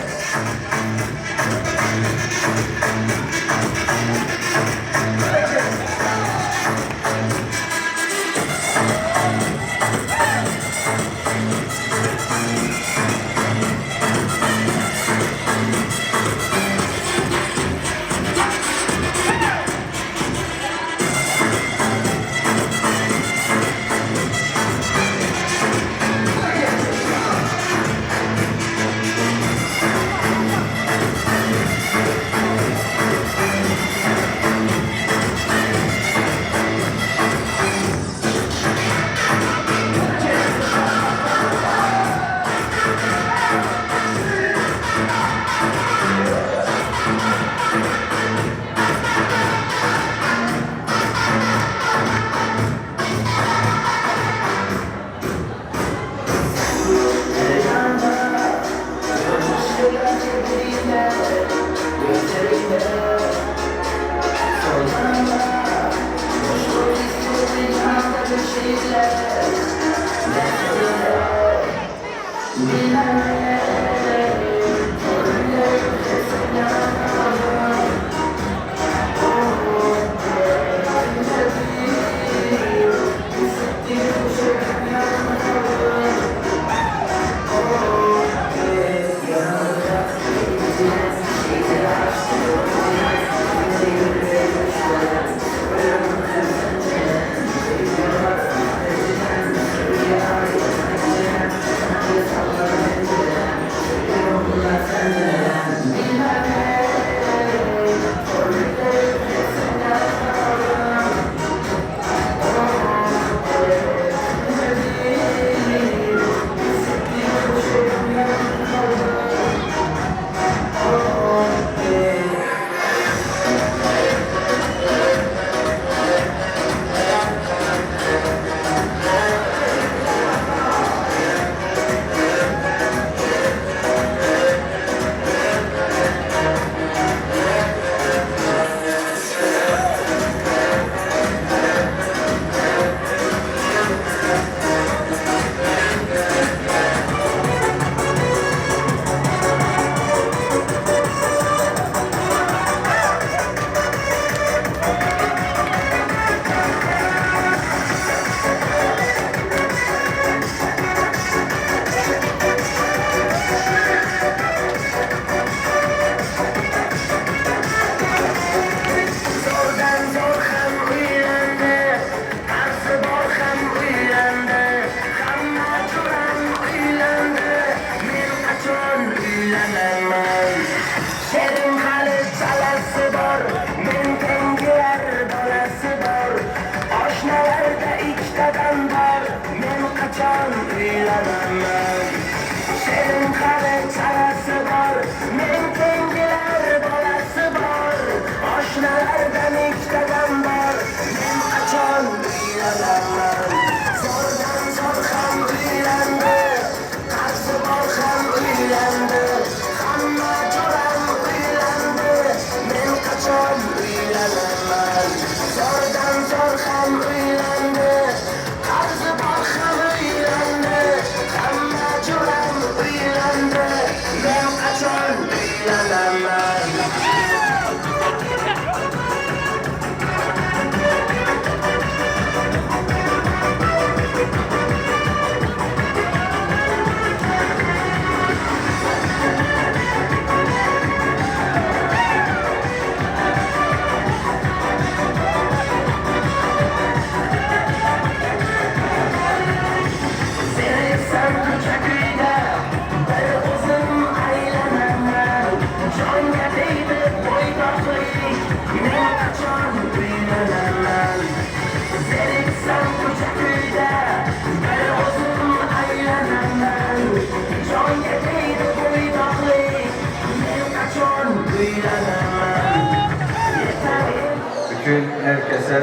Eser,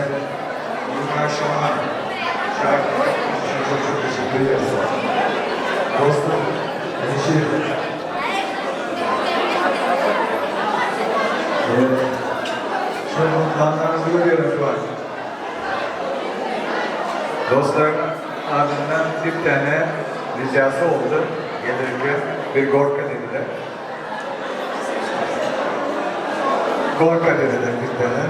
Yılmaz Şahan, Şarkı için çok çok teşekkür ederiz. Dostum, Neşir. Evet. Çok mutlanlarınızı görüyorum şu an. Dostlarım ardından bir tane ricası oldu. Gelirken bir gorka dediler. Gorka dediler bir tane.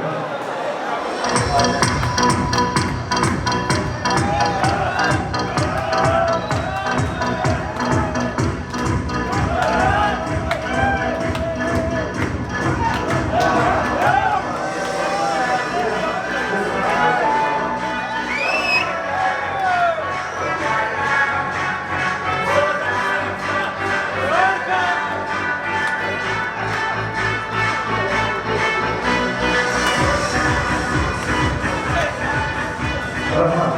Rahmat.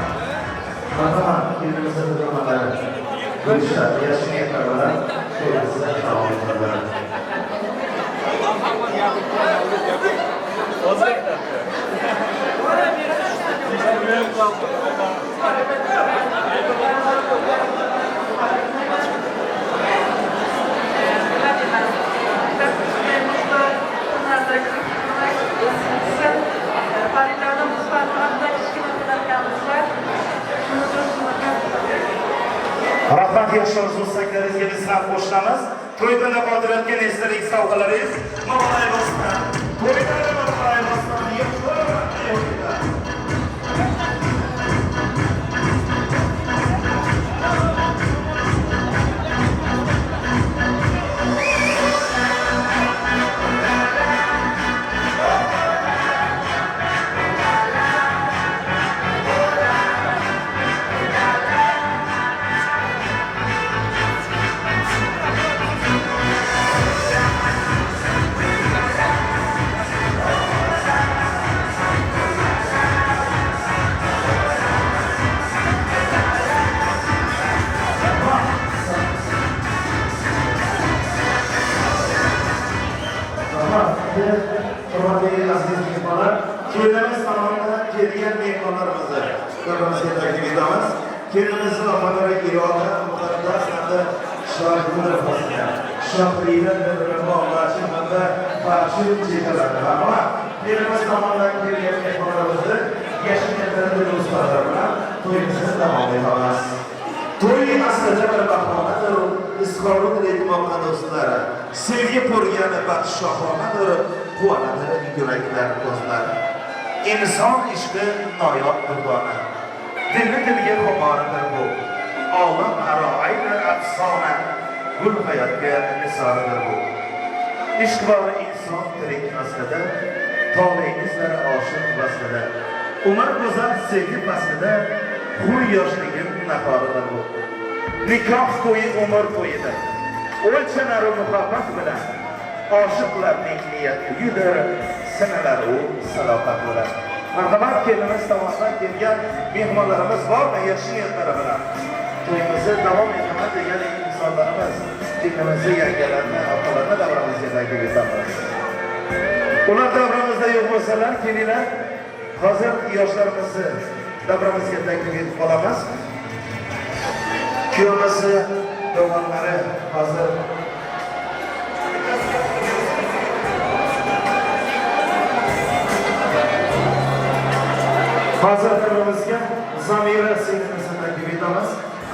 Rahmat, kelinimizni dugonalari. Gulshad, yaxshi niyatlar bilan to'yimizni davom ettiradi. Rahmat, yaxshi orzu istaklaringizga biz ham qo'shilamiz. To'ydan qoldirayotgan esdalik sovg'alaringiz muborak bo'lsin. To'ydan muborak bo'lsin. Hurmatli aziz mehmonlar, kelinimiz tomonidan kelgan mehmonlarimizni davramizga taklif etamiz. Kelinimizni opalari Iroda, Muqaddas hamda Shohigul opasiga, Shohrida Nurullo hamda Farshid chekalarni. Rahmat. Kelinimiz tomonidan kelgan mehmonlarimizni yashinganlari do'stlar bilan to'yimizni davom etamiz. To'y aslida bir bahonadir, izhorun etmoqqa do'stlar. Sevgi ko'rgani baxt shohonadir, quvonadi yuraklar, ko'zlar. Inson ishqi noyob durdona. Dilni dilga xumoridir bu. Olam aro aylar afsona, gul hayotga nisoridir bu. Ishq bor inson tirik aslida, tole izlar oshiq vaslida. Umr go'zal sevgi faslida, xuy yoshligim nahoridir bu. Nikoh to'yi umr to'yidir. O'lchanar muhabbat bilan oshiqlarning niyat uyidir, sinalar u sadoqat bilan. Marhamat, kelinimiz tomonidan kelgan mehmonlarimiz bormi yaxshi niyatlari bilan to'yimizni davom etaman degan insonlarimiz, kelinimizni yangalarni, opalarni davramizga taklif etamiz. Ular davramizda yo'q bo'lsalar, kelinglar, hozir yoshlarimizni davramizga taklif etib qolamiz. Kuyovimizni do'gonlari hozir davramizga Zamira singlimizni taklif etamiz.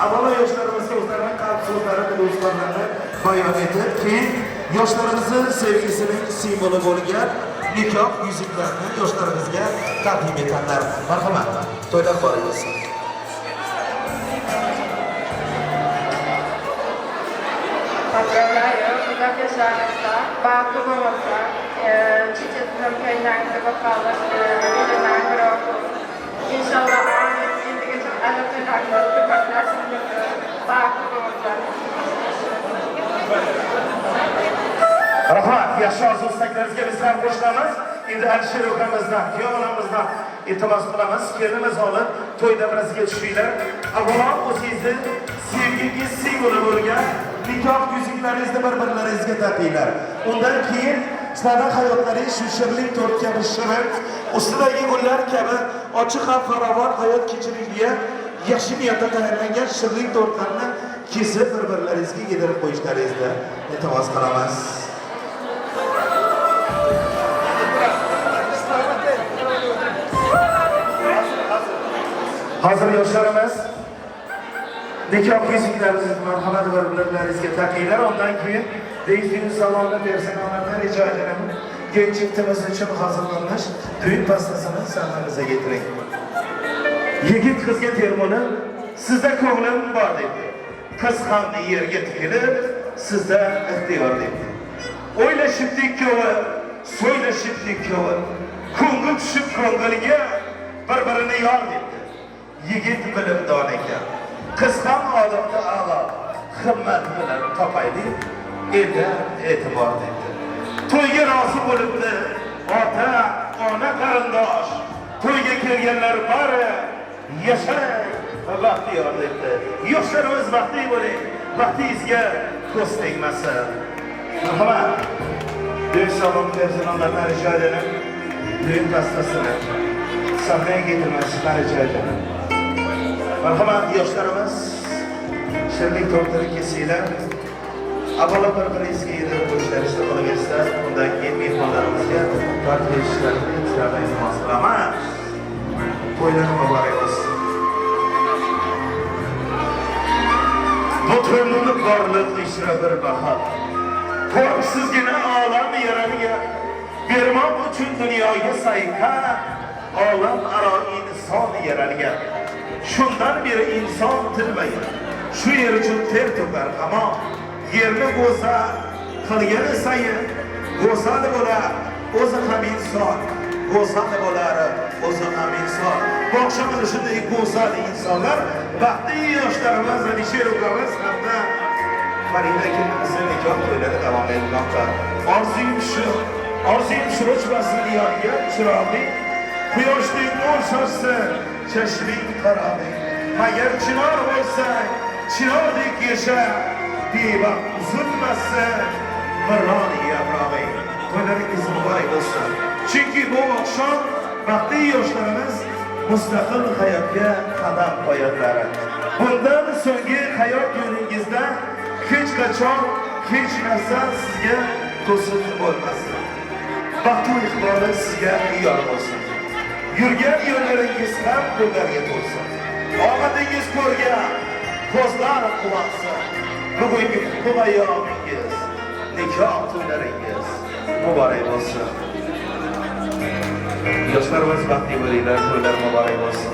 Avvalo yoshlarimizga o'zlarining qalb so'zlari, do'stlarini bayon etib, keyin yoshlarimizni sevgisining simvoli bo'lgan nikoh yuzuklarini yoshlarimizga taqdim etadilar. Marhamat, to'ylar muborak bo'lsin. Поздравляю, uzak yaşamakta, bahtlı olmakta, çiçeklerim köylerinde bakalım, geceler olsun. İnşallah amin, indi geçen alaklar, bahtlı olmakta. Rahmat, yaxshi orzu istaklaringizga biz ham qo'shilamiz. Endi Alisher ukamizdan, kuyovimizdan iltimos qilamiz. Kelinimiz olib to'y davrasiga tushinglar. Avvalo o'zingizni sevgingiz simvoli bo'lgan nikoh yuzuklaringizni bir-birlaringizga taqinglar. Undan keyin Sizlarning hayotlaringiz shu shirinlik tort kabi shirin, ustidagi gullar kabi ochiq ham farovon hayot kechiring deya yaxshi niyatda tayyorlangan shirinlik tortlarini kesib bir-birlaringizga yedirib qo'yishlaringizni iltimos qilamiz. Hozir yoshlarimiz nikoh yuzuklaringizni marhamat bir-birlaringizga taqinglar. Ondan keyin Düğün salonu personelinden rica ederim. Genç çiftimiz için hazırlanmış düğün pastasını sahnemize getirin. Yigit qizga termulib, sizda ko'nglim bor dedi. Qiz ham yerga tikilib, sizda ixtiyor dedi. O'ylashibdi ikkovi, so'ylashibdi ikkovi. Ko'ngil tushib ko'ngilga bir-birini yor dedi. Yigit bilimdon ekan. Qiz ham odobda a'lo, himmat bilan topaylik, elda e'tibor dedi. To'yga rozi bo'libdi ota, ona, qarindosh. To'yga kelganlar bari yashang va baxtiyor debdi. Yoshlarimiz baxtli bo'ling, baxtingizga ko'z tegmasin. Marhamat. Düğün salonu personellerinden rica edelim. Düğün pastasını sahneye getirmesinden rica edelim. Marhamat yoshlarimiz shirinlik tortini kesinglar. Avvalo bir-biringizga yedirib qo'yishlaringizni qolaversa, undan keyin mehmonlarimizga tort berishlarini sizlardan iltimos qilaman. To'ylar muborak bo'lsin. Butun borliq ishra bir bahor. Qo'rqsizgina olam yaralgan, bermoq uchun dunyoga sayqa, olam aro inson yaralgan. Shundan beri inson tinmagan, shu yer uchun ter to'kar hamon. Yerni go'zal qilgani sayin go'zal bo'lar o'zi ham inson, go'zal bo'lar o'zi ham inson. Bu oqshom mana shunday go'zal insonlar, baxtli yoshlarimiz Alisher ukamiz hamda Farida kelinimizning nikoh to'ylari davom etmoqda. Orzuyim shu, orzuyim shu o'chmasin yongan chirog'ing, quyoshdek nur sochsin chashming qarog'ing. Agar chinor bo'lsang, chinordek yasha, bevaqt uzilmasin biron yaprog'ing. To'ylaringiz muborak bo'lsin. Chunki bu oqshom baxtli yoshlarimiz mustaqil hayotga qadam qo'yadilar. Bundan so'nggi hayot yo'lingizda hech qachon hech narsa sizga to'siq bo'lmasin. Baxtu iqboli sizga yor bo'lsin. Yurgan yo'llaringiz ham gullarga to'lsin. Omadingiz ko'rgan ko'zlar quvonsin. Bugungi qutlug' ayyomingiz, nikoh to'ylaringiz muborak bo'lsin. Yoshlarimiz baxtli bo'linglar, to'ylar muborak bo'lsin.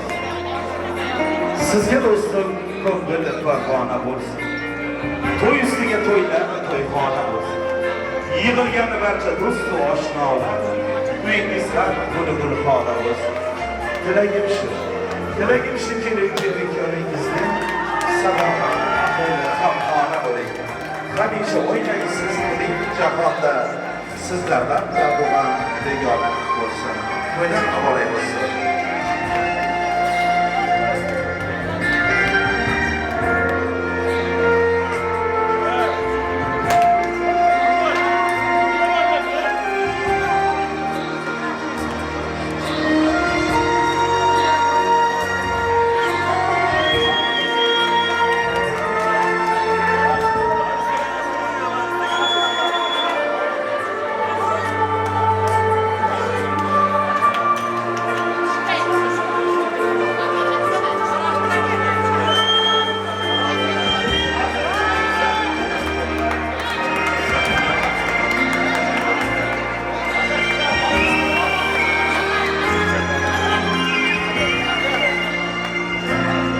Sizga do'stim ko'ngil parvona bo'lsin. To'y ustiga to'ylar, to'yxona bo'lsin. Yig'ilgan barcha do'st va oshnolar, uyingiz ham to'la gulxona bo'lsin. Tilagim shu, tilagim shu kelin-kelin sadoqat, hamxona bo'ling. Hamisha o'ynaysiz jahonda, sizlardan darg'am begona bo'lsin. To'ylar muborak bo'lsin.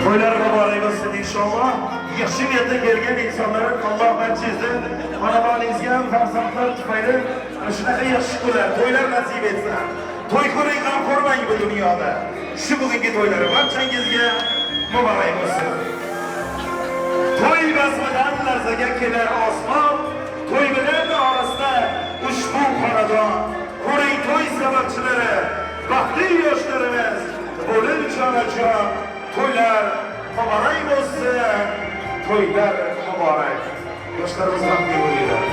To'ylar muborak bo'lsin inshaalloh. Yaxshi niyatda kelgan insonlar Alloh barchangizni xonadoningizga ham farzandlar tufayli shunaqa yaxshi kunlar, to'ylar nasib etsin. To'y ko'ring, g'am ko'rmang bu dunyoda. Shu bugungi to'ylar barchangizga muborak bo'lsin. To'y bazmidan larzaga kelar osmon, to'y bilan orasida ushbu xonadon. Ko'ring to'y sababchilari, baxtli yoshlarimiz bo'lib jonajon. To'ylar muborak bo'lsin, to'ylar muborak. Yoshlarimiz baxtli bo'linglar.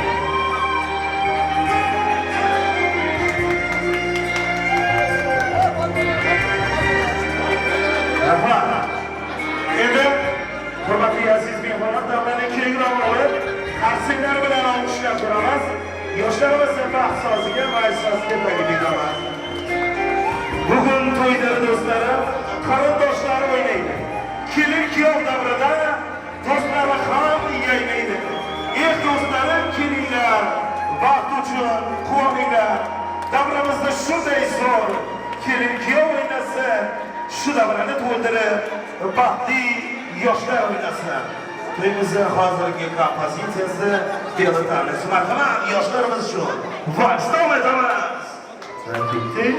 Qarsaklar bilan olqishlab turamiz. Yoshlarimizni baxt soziga va soziga taklif etamiz. Bugun to'yda do'stlarim, qarindoshlari o'ynaydi. Kelin kuyov davrida do'stlari ham yaynaydi. Ey do'stlarim, kelinglar, baxt uchun quvoninglar. Davramizda shunday zo'r kelin kuyov o'ynasin, shu davrani to'ldirib baxtli yoshlar o'ynasin. To'yimizning hozirgi kompozitsiyasi Belatani. Marhamat, yoshlarimiz uchun vals davom etamiz. Tabriklar.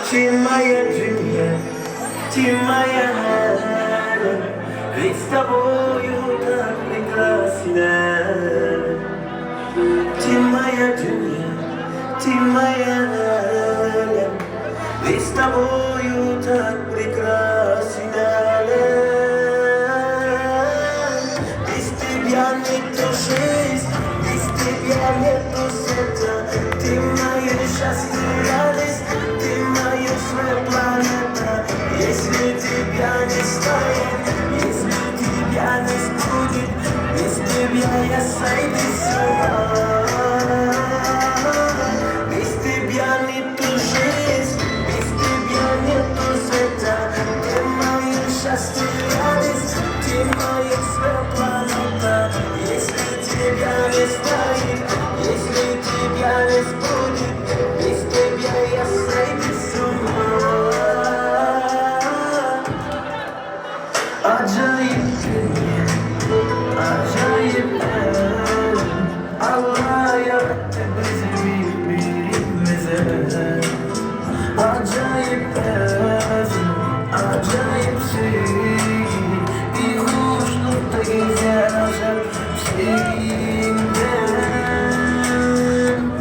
Ты моя dünya, ты моя alem, ведь с тобою так прекрасен. Ты моя dünya, ты моя alem, ведь с тобою так прекрасен. Без тебя нету жизнь, без тебя нету света, ты мое счастье, радость, ты моя своя планета. Если тебя не станет, если тебя не будет, без тебя я сойду с ума. Без тебя нету жизнь, без тебя нету света, ты мое счастье, радость, ты моя своя планета. Если тебя не станет, если тебя не будет, без тебя я сойду с ума. Acayip dünya, acayip alem, Allah yarattı bizi birbirimize. Acayip özüm, acayip sevgi, bir hoşlukta gezer acayip sevgimden.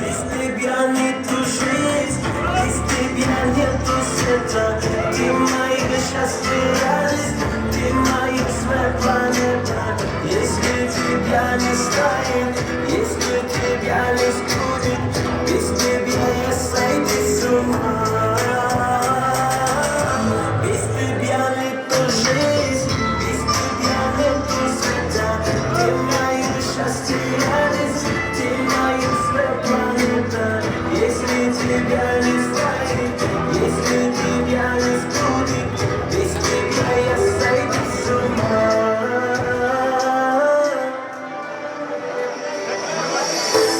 Без тебя нету жизнь, без тебя нету света, ты мое счастье, радость, ты моя своя планета. Если тебя не станет, если тебя не будет, без тебя я сойду с ума. Без тебя нету жизнь, без тебя нету света, ты мое счастье, радость, ты моя своя планета. Если тебя не станет, если тебя не будет, без тебя я сойду с ума.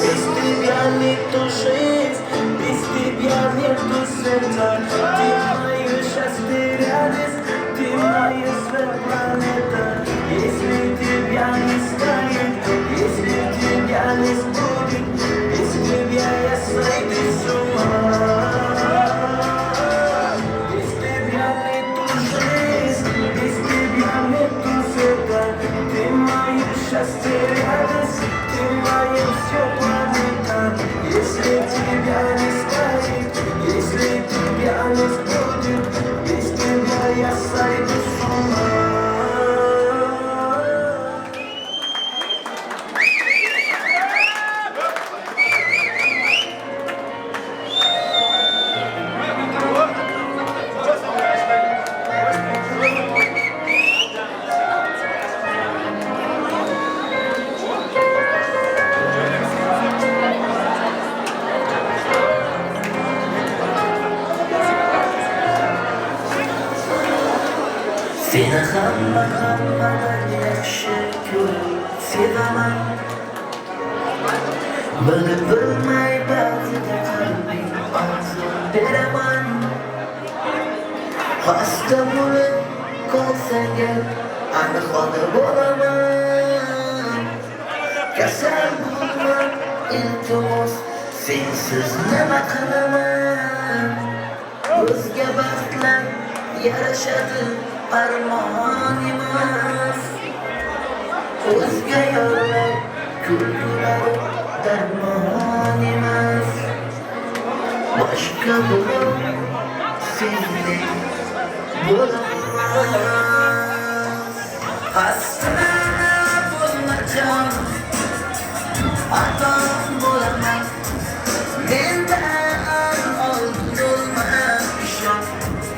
Без тебя нету жизнь, без тебя нету света, ты мое счастье, радость, ты моя своя планета. Если тебя не станет, если тебя не будет, без тебя я сойду с ума. Без тебя нету жизнь, без тебя нету света, ты мое счастье, радость, ты моя все планета. Если тебя не станет, если тебя не будет, без тебя я сойду с ума. Seni hamma hammadan yaxshi ko'rib sevaman. Bilib bilmay ba'zida qalbim ozor beraman. Xasta bo'lib qolsang aniq ona bo'laman. Kasal bo'lma, iltimos, sensiz nima qilaman? O'zga baxtlar yarashadi, armon emas. O'zga yorlar kulgulari darmon emas. Boshqa birov Sendek bo'lolmas. Xasta bo'lma jonim, atom bo'laman. Mendan oldin o'lma, ishon,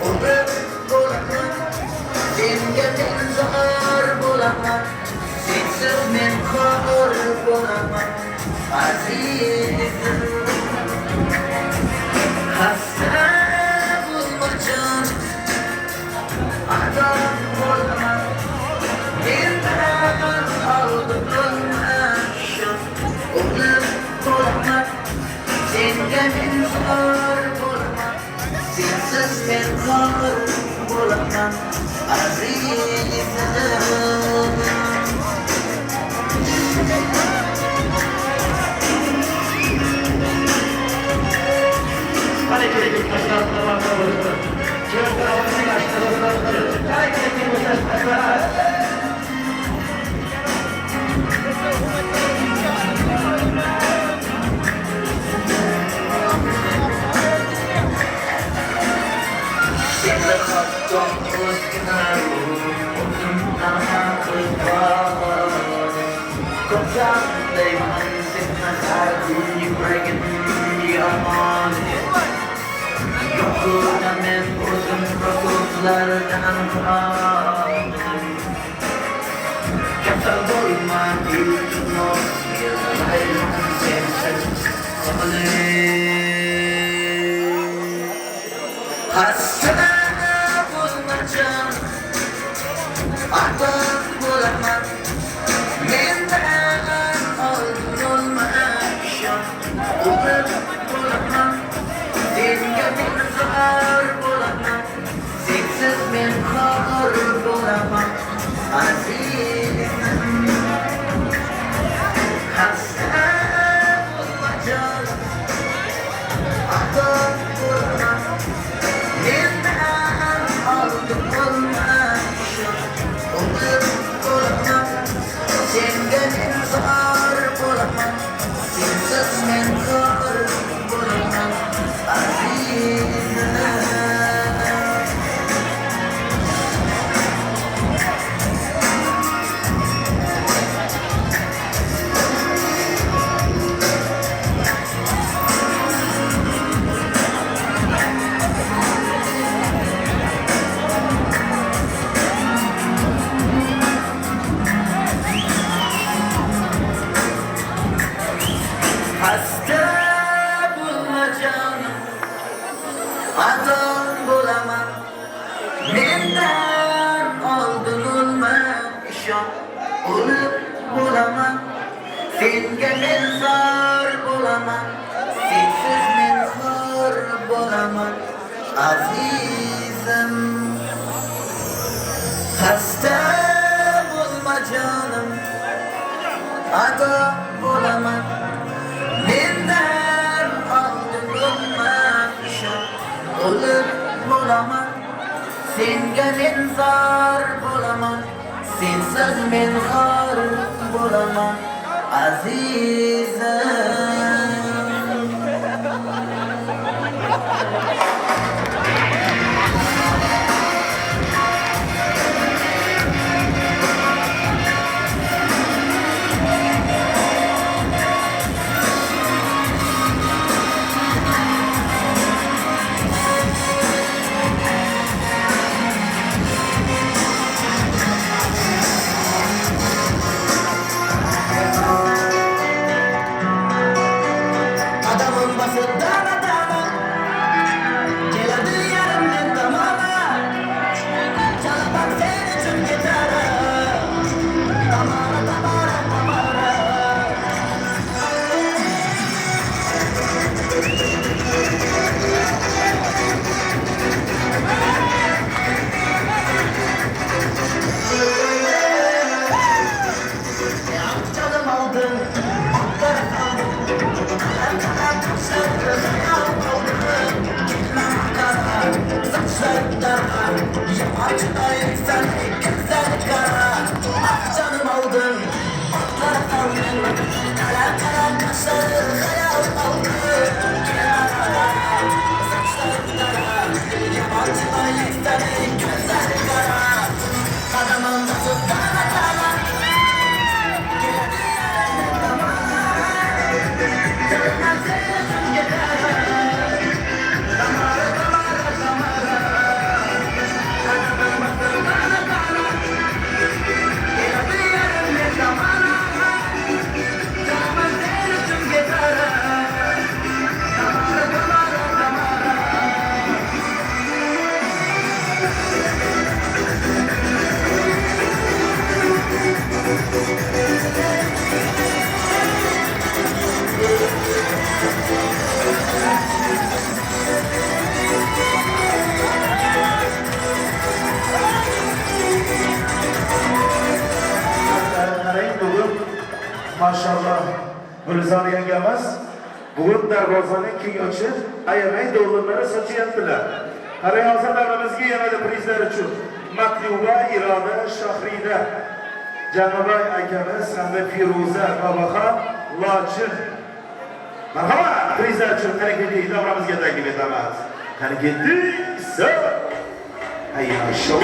o'lib bo'laman. Senga men zor bo'laman, sensiz men xor bo'laman, azizim. Xasta bo'lma jonim, atom bo'laman. Mendan oldin o'lma, ishon, o'lib bo'laman. Senga men zor bo'laman, sensiz men xor bo'laman, azizim. Seni hatto o'zgina o'zimdan ham qo'yib Ko'pchandayman seni har kun yuragim yomon. Yo'qda men o'zim ko'zlardan qoldim. Kasal bo'lma, iltimos, yig'layman sensiz qolib. Xasta bo'lma jonim, atom bo'laman. Mendan oldin o'lma, ishon, o'lib bo'laman. Senga men zor bo'laman, sensiz men xor bo'laman, azizim. Xasta bo'lma jonim, atom bo'laman. Mendan oldin o'lma, ishon, o'lib bo'laman. Senga men zor bo'laman, sensiz men xor bo'laman, azizim. Xasta bo'lma jonim, atom bo'laman. Mendan oldin o'lma, ishon, o'lib bo'laman. Senga men zor bo'laman, sensiz men xor bo'laman, azizim. Xasta bo'lma jonim, atom bo'laman. Mendan oldin o'lma, ishon, o'lib bo'laman. Senga men zor bo'laman, sensiz men xor bo'laman, azizim. Adamın bası dana dana. Qarang, bugun mashalloh Gulzor yangamiz bugun darvozani keng ochib, ayamay dollarlarni sochyaptilar. Qarang, hozir davramizga yanada prizlar uchun Matluba, Iroda, Shahrida, Janobay akamiz hamda Feruza Babaxon Lochin. Marhamat, prizlar uchun qani ketdik, davramizga taklif etamiz. Qani ketdik, Hayya, show.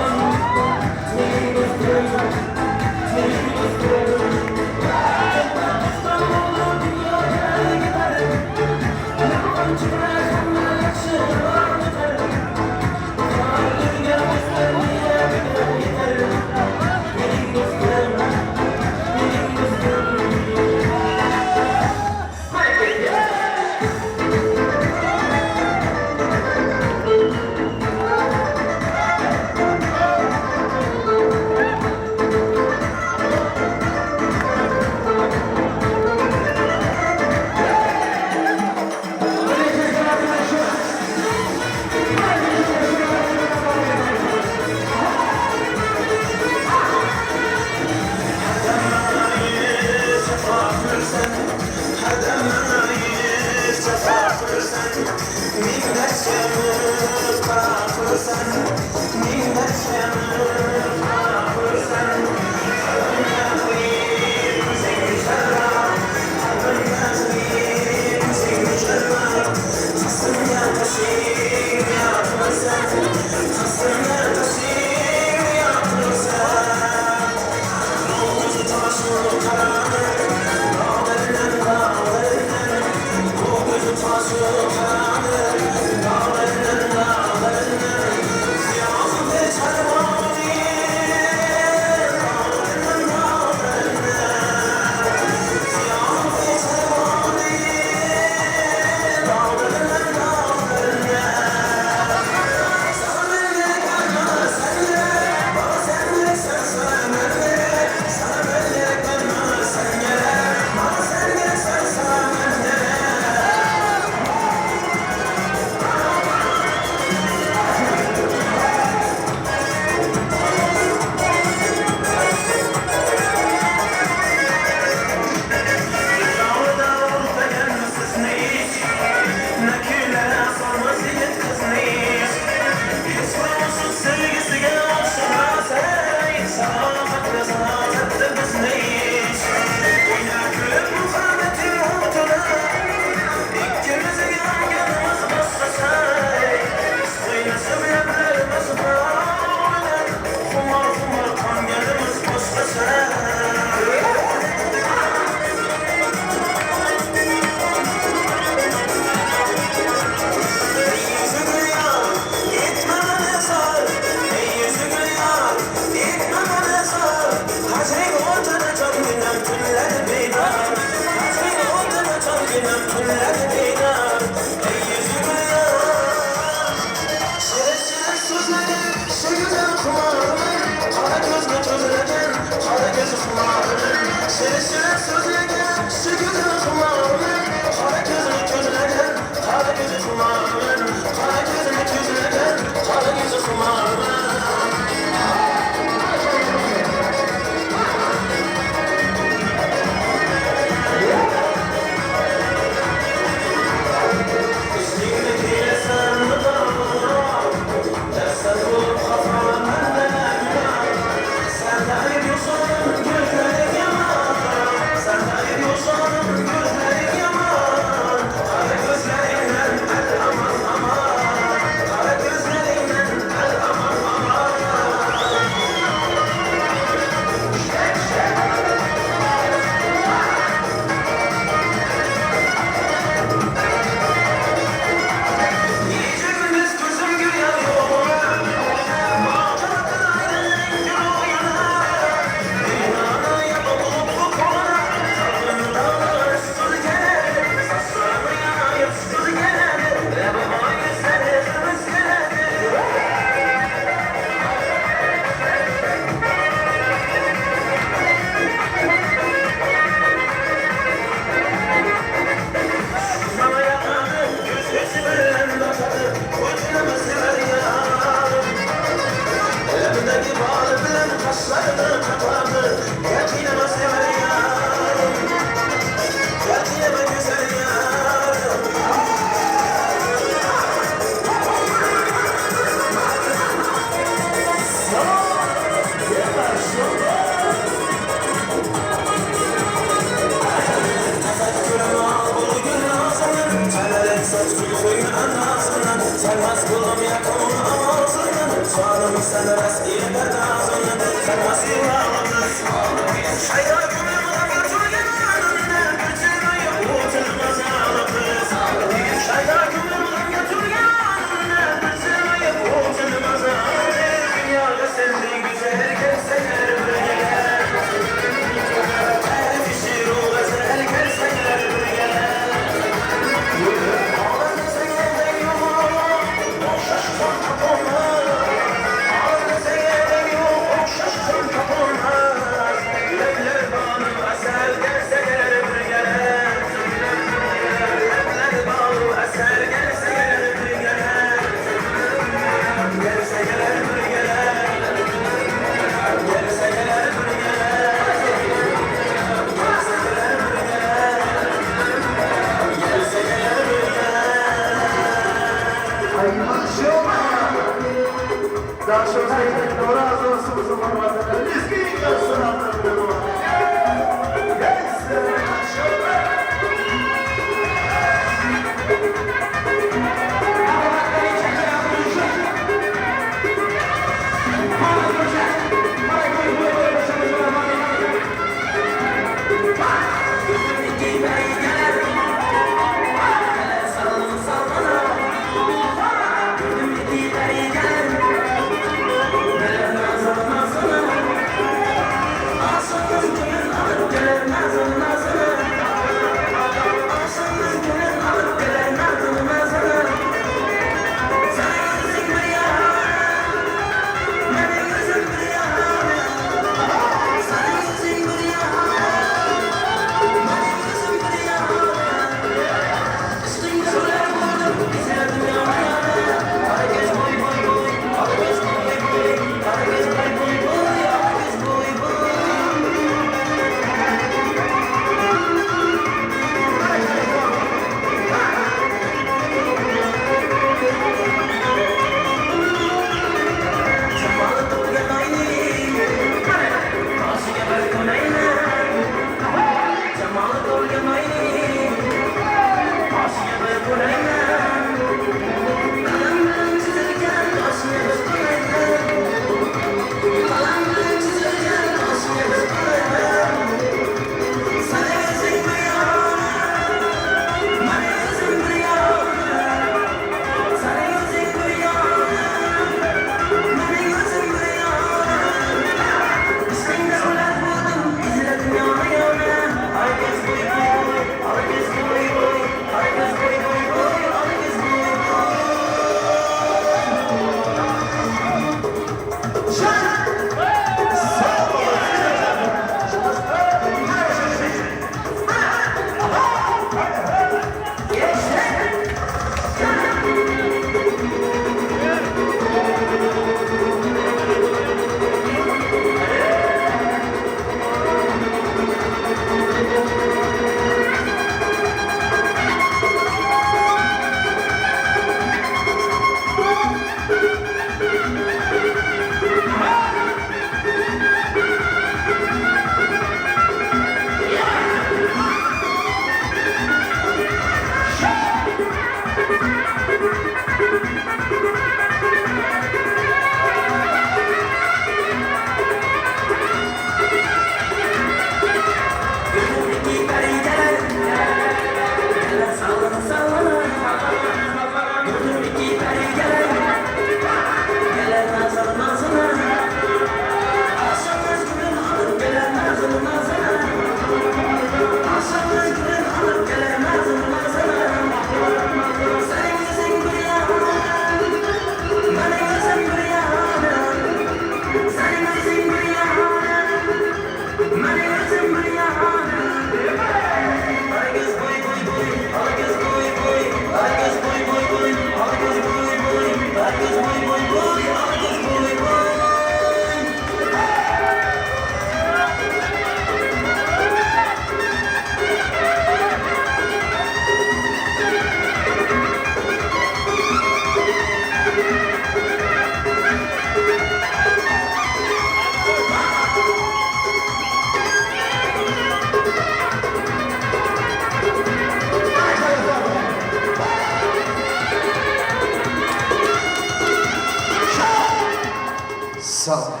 Sog'.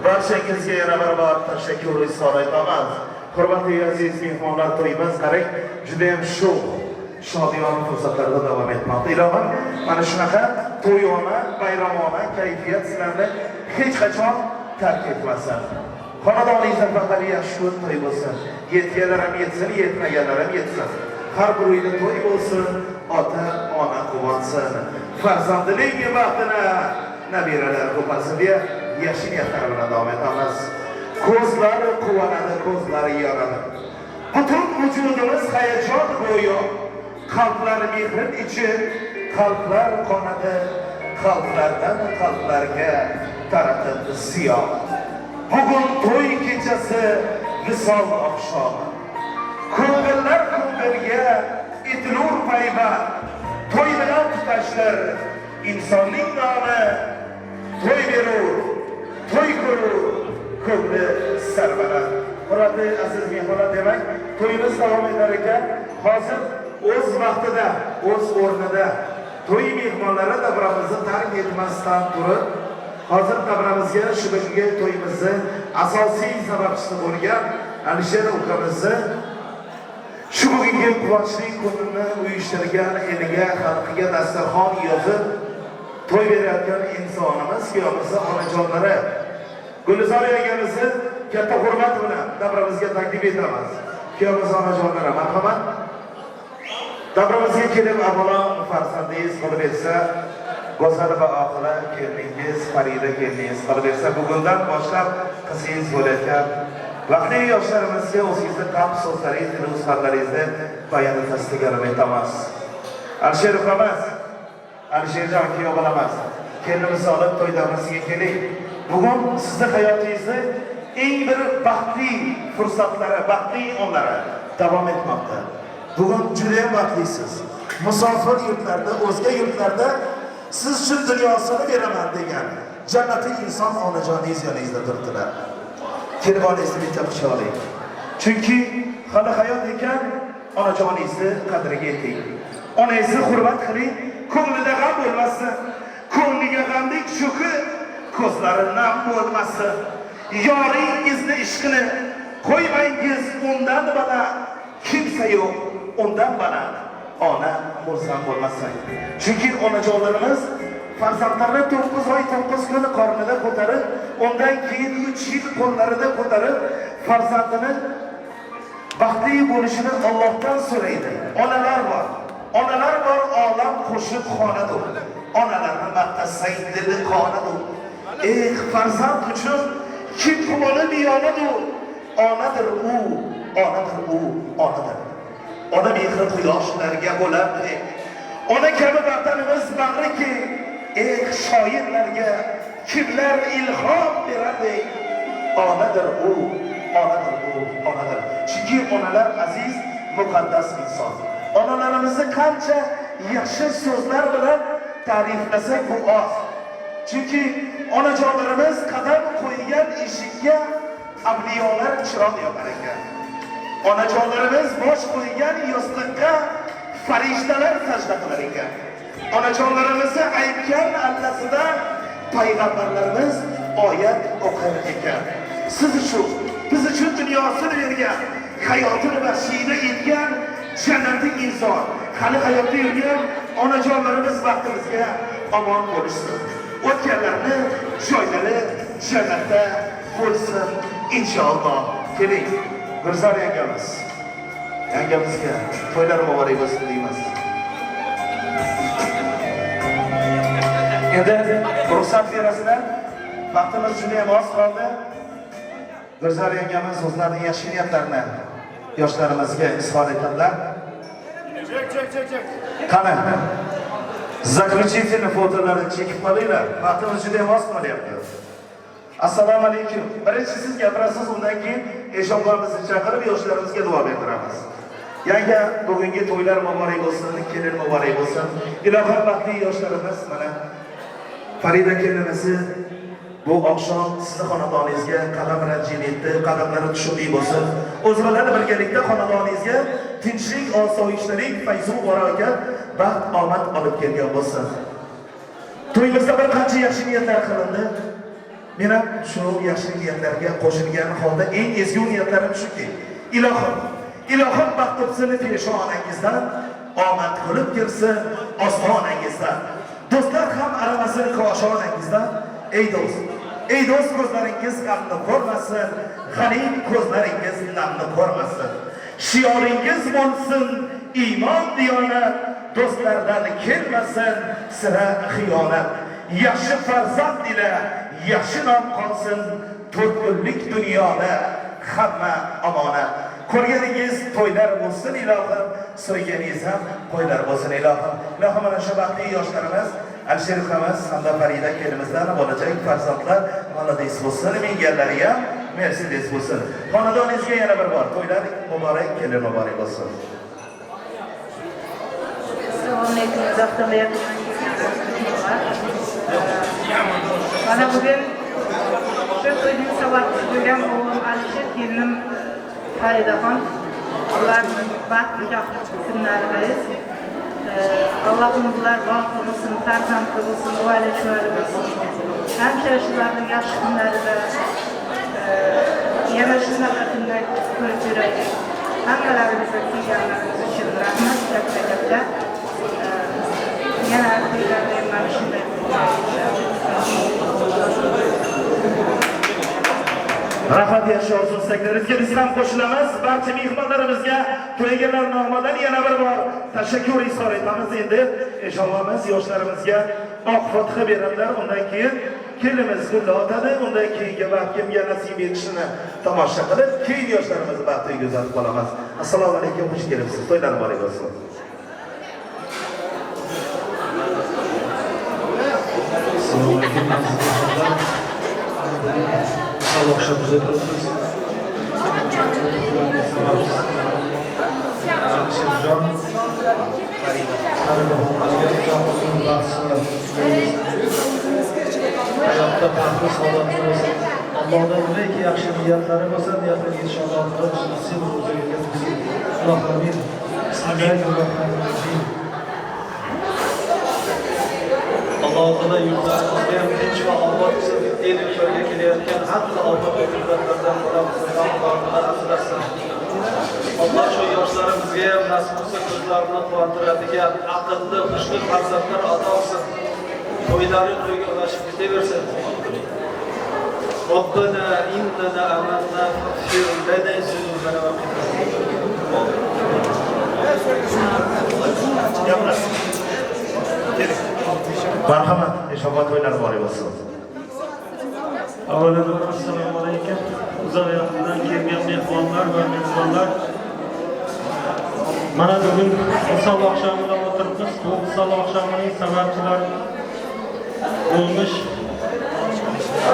Barchangizga yana bir bor tashakkur izhor etamiz. Hurmatli aziz mehmonlar, to'yimiz qarang, juda ham sho'x, shodiyona fursatlarda davom etmoqda. Ilohim, mana shunaqa to'yona, bayramona kayfiyat sizlarni hech qachon tark etmasin. Xonadoningizda faqat yaxshi kun to'y bo'lsin. Yetganlar ham yetsin, yetmaganlar ham yetsin. Har bir uyda to'y bo'lsin, ota, ona quvonsin. Farzandining baxtini nabiralar ko'pasin deya yaxshi niyatlar bilan davom etamiz. Ko'zlari quvonadi, ko'zlari yonadi. Butun vujudimiz hayajon go'yo. Qalblar mehr ichi, qalblar qonadi, qalblardan qalblarga taratib ziyo. Bugun to'y kechasi, visol oqshomi. Ko'ngillar ko'ngilga etilur payvand. To'y bilan tutashtir insonning nomi. To'y berur, to'y ko'rur, ko'ngli sarbaland. Hurmatli aziz mehmonlar, demak, to'yimiz davom etar ekan, hozir o'z vaqtida, o'z o'rnida to'y mehmonlari davramizni tark etmasdan turib, hozir davramizga shu bugungi to'yimizni asosiy sababchisi bo'lgan Alisher ukamizni shu bugungi quvonchli kunini uyushtirgan, eliga, xalqiga dasturxon yozib to'y berayotgan insonimiz, kuyovimizni onajonlari Gulizor yangamizni katta hurmat bilan davramizga taklif etamiz. Kuyovimiz onajonlari, marhamat. Davramizga kelib avvalo farzandingiz qilib bersa, go'zal va oqila keliningiz Farida keliningiz qilib bersa, bugundan boshlab qizingiz bo'layotgan vaqtli yoshlarimizga o'zingizni qalb so'zlaringiz, dil bayon tasdiqlab etamiz. Alisher ukamiz, Alisherjon kuyov bolamiz, kelinimizni olib to'y davrasiga keling. Bugun sizni hayotingizni eng bir baxtli fursatlari, baxtli onlari davom etmoqda. Bugun juda ham baxtlisiz. Musofir yurtlarda, o'zga yurtlarda siz uchun dunyosini beraman degan jannati inson onajoningiz yoningizda turibdilar. Kelib olingizni bitta quchoqlang. Chunki hali hayot ekan, onajoningizni qadriga yeting. Onangizni hurmat qiling, ko'nglida g'am bo'lmasin. Ko'ngliga g'amlik cho'kib, ko'zlari nam bo'lmasin. Yoringizni ishqini qo'ymangiz undan baland, kimsa yo'q undan baland. Ona xursand bo'lmasin. Chunki onajonlarimiz farzandlarini 9 oy 9 kun qornida ko'tarib, undan keyin 3 yil qo'llarida ko'tarib, farzandini baxtli bo'lishini Allohdan so'raydi. Onalar bor. Onalar bor, olam qo'shib xonadir. Onalarni maqtasang dili qonadir. Eh, farzand uchun kim quvonib yonadir. Onadir u, onadir u, onadir. Ona mehri quyoshlarga bo'lardi. Ona kabi vatanimiz bag'ri keng. Eh, shoirlarga kimlar ilhom berardi. Onadir u, onadir u, onadir. Chunki onalar aziz, muqaddas inson. Onalarimizni qancha yaxshi so'zlar bilan Ta'riflasak bu oz. Chunki onajonlarimiz qadam qo'ygan eshikka avliyolar chiroq yoqar ekan. Onajonlarimiz bosh qo'ygan yostiqqa farishtalar sajda qilar ekan. Onajonlarimizni aytgan allasida payg'ambarlarimiz oyat o'qir ekan. Siz uchun, biz uchun dunyosini bergan, hayotini baxshida etgan jannatli inson, hali hayotda yurgan onajonlarimiz baxtimizga omon bo'lishsin. O'tganlarni joylari jannatda bo'lsin inshaalloh. Keling, Gulzor yangamiz. Yangamizga to'ylar muborak bo'lsin deymiz. Endi ruxsat berasizlar. Vaqtimiz juda ham oz qoldi. Gulzor yangamiz o'zlarining yaxshi niyatlarini yoshlarimizga izhor etadilar. Qani? Заключительный fotolarni chekib qolinglar. Vaqtimiz juda ham oz qolyapti. Assalomu alaykum. Birinchi siz gapirasiz, undan keyin eshonlarimizni chaqirib yoshlarimizga duo berdiramiz. Yanga, bugungi to'ylar muborak bo'lsin, kelin muborak bo'lsin. Ilohim baxtli yoshlarimiz mana Farida kelinimizni bu oqshom sizni xonadoningizga qadam ranjini etdi, qadamlari tushumli bo'lsin. O'zi bilan birgalikda xonadoningizga tinchlik, osoyishtalik, fayzu barokat, baxt, omad olib kelgan bo'lsin. To'yimizda bir qancha yaxshi niyatlar qilindi. Men ham shu yaxshi niyatlarga qo'shilgan holda eng ezgu niyatlarim shuki, ilohim, ilohim baxt topsin peshonangizdan, omad kulib kelsin osmonangizdan. Do'stlar ham aramasin koshonangizdan. Ey do'st, ey do'st, ko'zlaringiz g'amni ko'rmasin, g'arib ko'zlaringiz namni ko'rmasin. Shioringiz bo'lsin iymon diyonat, do'stlardan kelmasin sira xiyonat. Yaxshi farzand ila yaxshi nom qolsin, to'rt kunlik dunyoda hamma omonat. Ko'rganingiz to'ylar bo'lsin ilohim, so'yganingiz ham qo'ylar bo'lsin ilohim. Ilohim mana shu baxtli yoshlarimiz Alisher ukamiz hamda Farida kelinimizdan bo'lajak farzandlar молодец bo'lsin, minganlari ham Mercedes bo'lsin. Xonadoningizga yana bir bor to'ylar muborak, kelin muborak bo'lsin. Assalomu alaykum, uzoqdan yaqindan kelgan do'stlar. Mana bugun shu to'yning sababchisi bo'lgan o'g'lim Alisher, kelinim Faridaxon, ularni baxtli kunlaridayiz. Allohim bular baxtli bo'lsin, farzandli bo'lsin, oila chuvali bo'lsin. Hamisha shularning yaxshi kunlarida yana shunaqa kunlar ko'rib yuraylik. Hammalarimizga kelganlarimiz uchun rahmat katta katta. Yana to'ylarda mana shunday. Rahmat yaxshi orzu istaklaringizga biz ham qo'shilamiz. Barcha mehmonlarimizga to'yganlar nomidan yana bir bor tashakkur izhor etamiz. Endi eshonlarimiz yoshlarimizga oq fotiha beradilar. Undan keyin kelinimiz gulni otadi. Undan keyingi baxt kimga nasib etishini tomosha qilib, keyin yoshlarimizni baxtiga uzatib qolamiz. Assalomu alaykum, xush kelibsiz. To'ylar muborak bo'lsin. Assalomu alaykum aziz mehmonlar. Alloh o'tiribmiz. Alisherjon, Faridaxonga uzoq uzun baxt tilaymiz. Hayotda baxtli saodatli bo'lsin. Allohdan nimaiki yaxshi niyatlari bo'lsa, niyatlariga inshaalloh nasib o'ziga yetkazsin. Alloh amin. Bismillahirrohmanirrohim. Alloh taolo yurtlarimizga ham tinch va obod qilsin. El yurtlarga kelayotgan har xil ofat va kulfatlardan Alloh taolo asrasin. Alloh shu yoshlarimizga ham nasib qilsa ko'zlarini quvontiradigan aqlli, hushli farzandlar ato qilsin. To'ylari to'yga ulashib ketaversin. Robbana innana amanna faghfir lana zunubana va qina. Marhamat, eshonlar to'ylar muborak bo'lsin. Avvalambor assalomu alaykum. Uzoq yaqindan kelgan mehmonlar va mezbonlar. Mana bugun Visol oqshomida o'tiribmiz. Bu Visol oqshomining sababchilari bo'lmish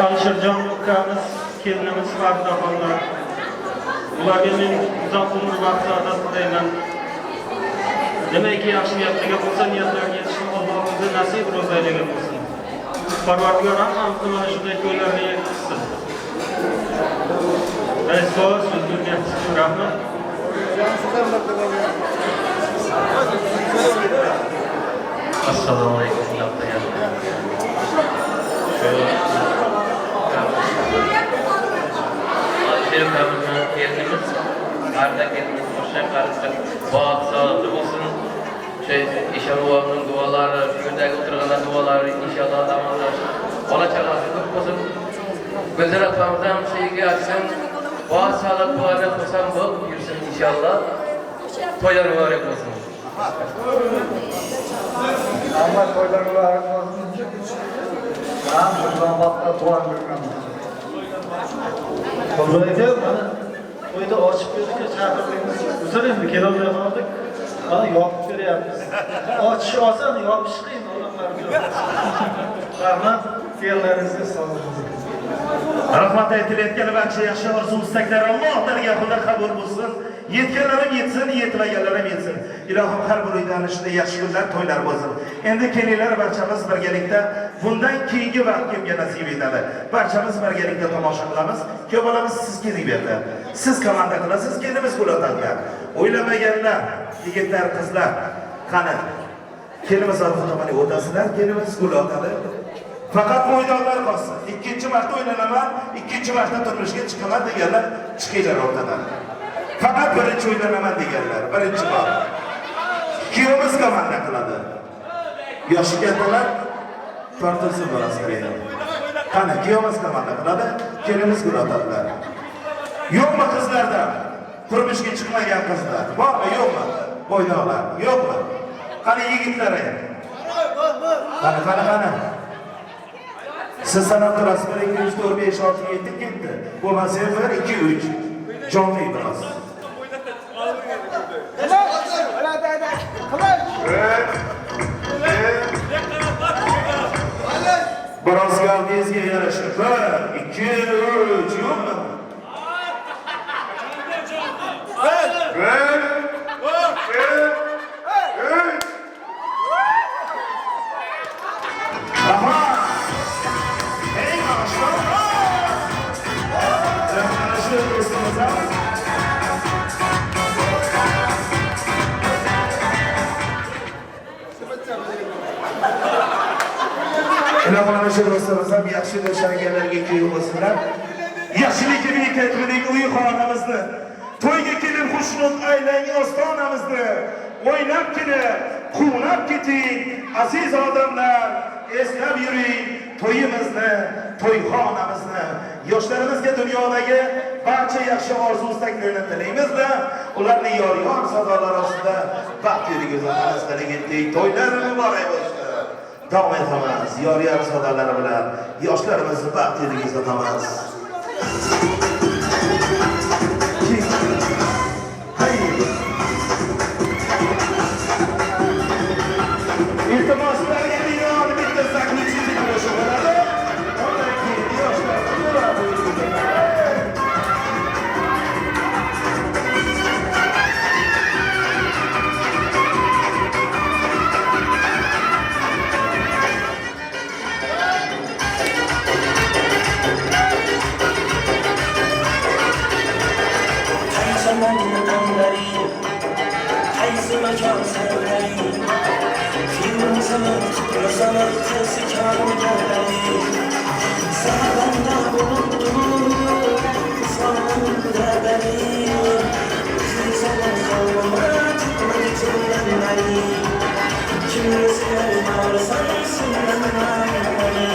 Alisherjon ukamiz, kelinimiz Faridaxonlar. Ularga men uzoq umr baxt saodat tilayman. Demakki yaxshi niyatlarga bo'lsa, niyatlarga yetishni Alloh o'zi Hammamizni nasib ro'za aylagan bo'lsin. Parvardigor hammamizni mana shunday to'ylarga yetkazsin. Rais bova, so'z berganingiz uchun rahmat. Assalomu alaykum. Alisher ukamizning kelinimiz, qarda kelinimiz qo'shib qarishdi. Baxt sog'likli bo'lsin. Shu Eshon buvamning duolari, shu yerdagi o'tirganlar duolari inshaalloh amalga oshsin. Bola chaqasi ko'p bo'lsin. Gulzar opamiz ham shu yerga yotsin. Baxt sog'lik bularni xursand bo'lib yursin inshaalloh. To'ylar muborak bo'lsin. Rahmat, to'ylar muborak bo'lsin. Ben Murg'obodda tug'ilgan bo'lganman. Qobul aka, mana to'yda ochib berdik, chaqirdingiz. Uzr, endi kelolmay qoldik. Mana yopib beryapmiz. Ochish oson, yopish qiyin odamlar uchun. Rahmat, fe'llaringizga sog'lik. Rahmat aytilayotgan barcha yaxshi orzu istaklar Alloh dargohida qabul bo'lsin. Yetganlarim yetsin, yetmaganlarim yetsin. Ilohim har bir uyda ana shunday yaxshi kunlar, to'ylar bo'lsin. Endi kelinglar barchamiz birgalikda bundan keyingi vaqt kimga nasib etadi? Barchamiz birgalikda tomosha qilamiz. Ko'p bolamiz, siz keling bu yerda. Siz komanda qilasiz, kelinimiz gul otadilar. O'ylamaganlar, yigitlar, qizlar, qani. Kelinimiz orqa tomonga o'tasizlar, kelinimiz gul otadi. Faqat bo'ydoqlar qolsin. Ikkinchi marta o'ylanaman, ikkinchi marta turmushga chiqaman deganlar chiqinglar o'rtadan. Faqat birinchi o'ylanaman deganlar, birinchi bor. Kuyovimiz komanda qiladi. Yoshi kattalar tortilsin biroz qaraydi. Qani, kuyovimiz komanda qiladi, kelinimiz gul otadilar. Yo'qmi qizlardan? Turmushga chiqmagan qizlar bormi, yo'qmi? Bo'ydoqlar, yo'qmi? Qani yigitlar? Qani, qani, qani. Siz sanab turasiz, 1, 2, 3, 4, 5, 6, 7 ketdi. Bo'lmasa 1, 2, 3. Jonli biroz. Biroz gavdangizga yarasha. 1, 2, 3, yo'qmi? 1, 2, 3. Rahmat. Ey maşallah. Rahmat do'stimiz. Ilohim ana shu do'stimiz ham yaxshi nishonganlarga kuyov bo'lsinlar. Yaxshilik bekatmining uy xonamizni, to'yga kelib xushnud aylang ostonamizni, o'ynab kelib, quvnab keting, aziz odamlar, eslab yuring to'yimizni, to'yxonamizni. Yoshlarimizga dunyodagi barcha yaxshi orzu istaklarni tilaymizda, ularni yor-yor sadolari ostida baxt yo'liga uzatamiz. Ketdik, to'ylar muborak bo'lsin. Davom etamiz, yor-yor sadolari bilan yoshlarimizni baxt yo'liga uzatamiz. Iltimoslarga binoan bitta заключительный qo'shiq bo'ladi. Undan keyin yoshlarni Qaysi makon sayrang, Firuzani, Rozani, Tezkor gardani, Sabanda bulutlu, Sonunda beni, Kimsenin koluma tutmak için beni, Kimsenin varsan beni,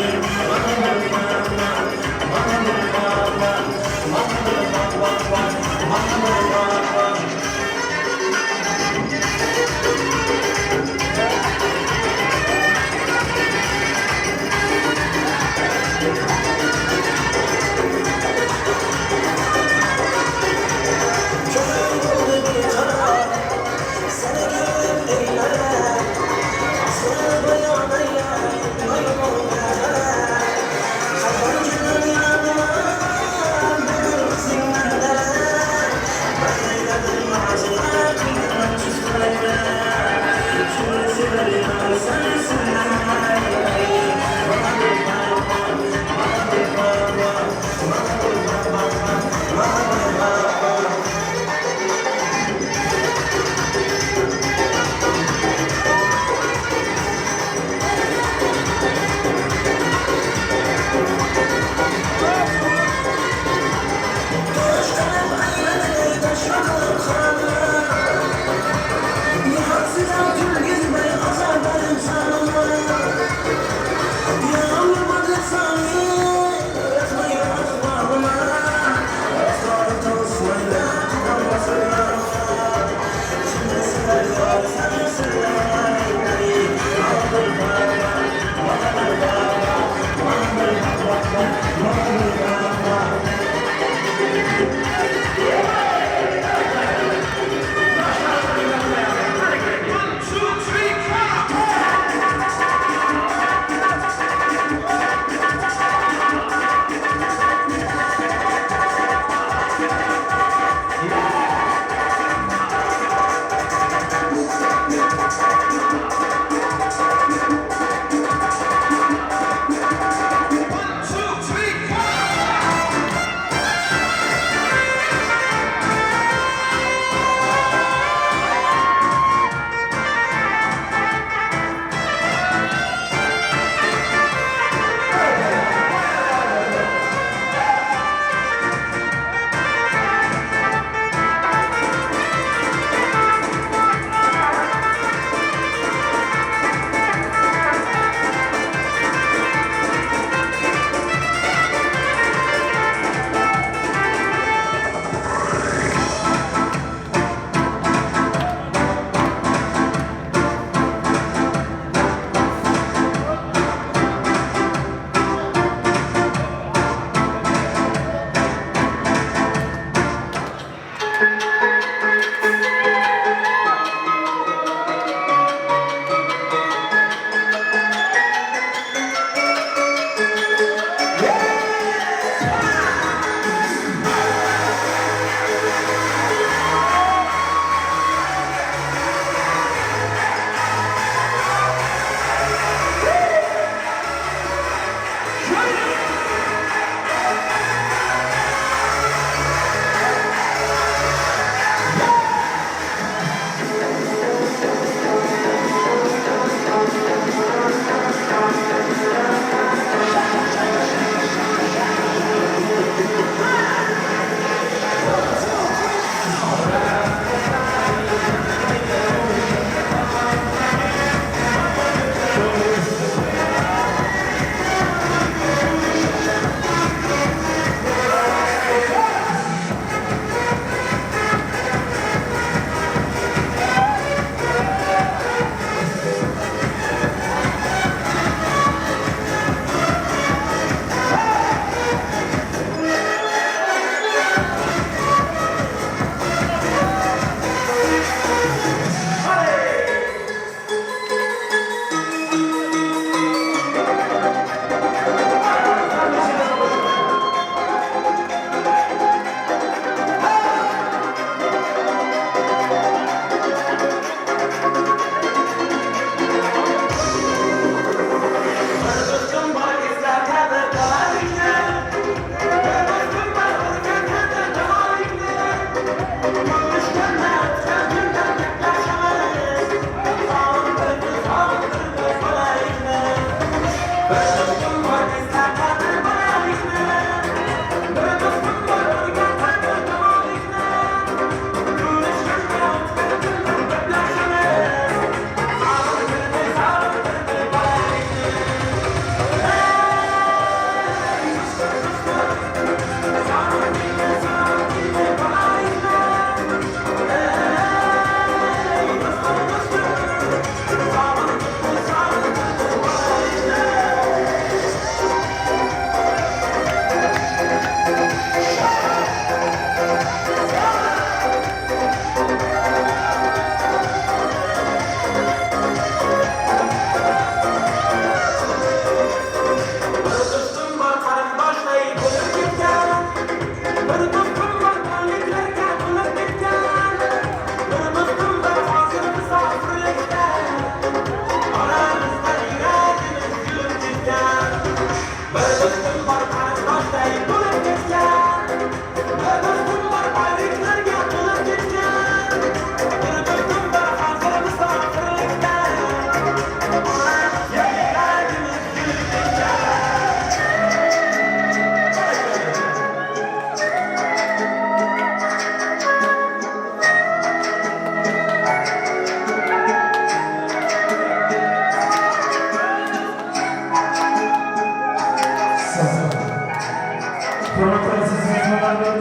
Aziz mehmonlar,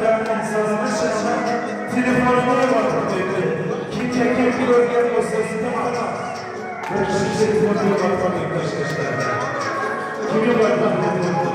so'ramiz, telefonini yo'qotib qo'ydi. Kimga kim ko'rgan bo'lsa, iltimos. Bir kishi telefonni yo'qotib qo'yib tashlashdi. Kim yo'qotdi telefonni?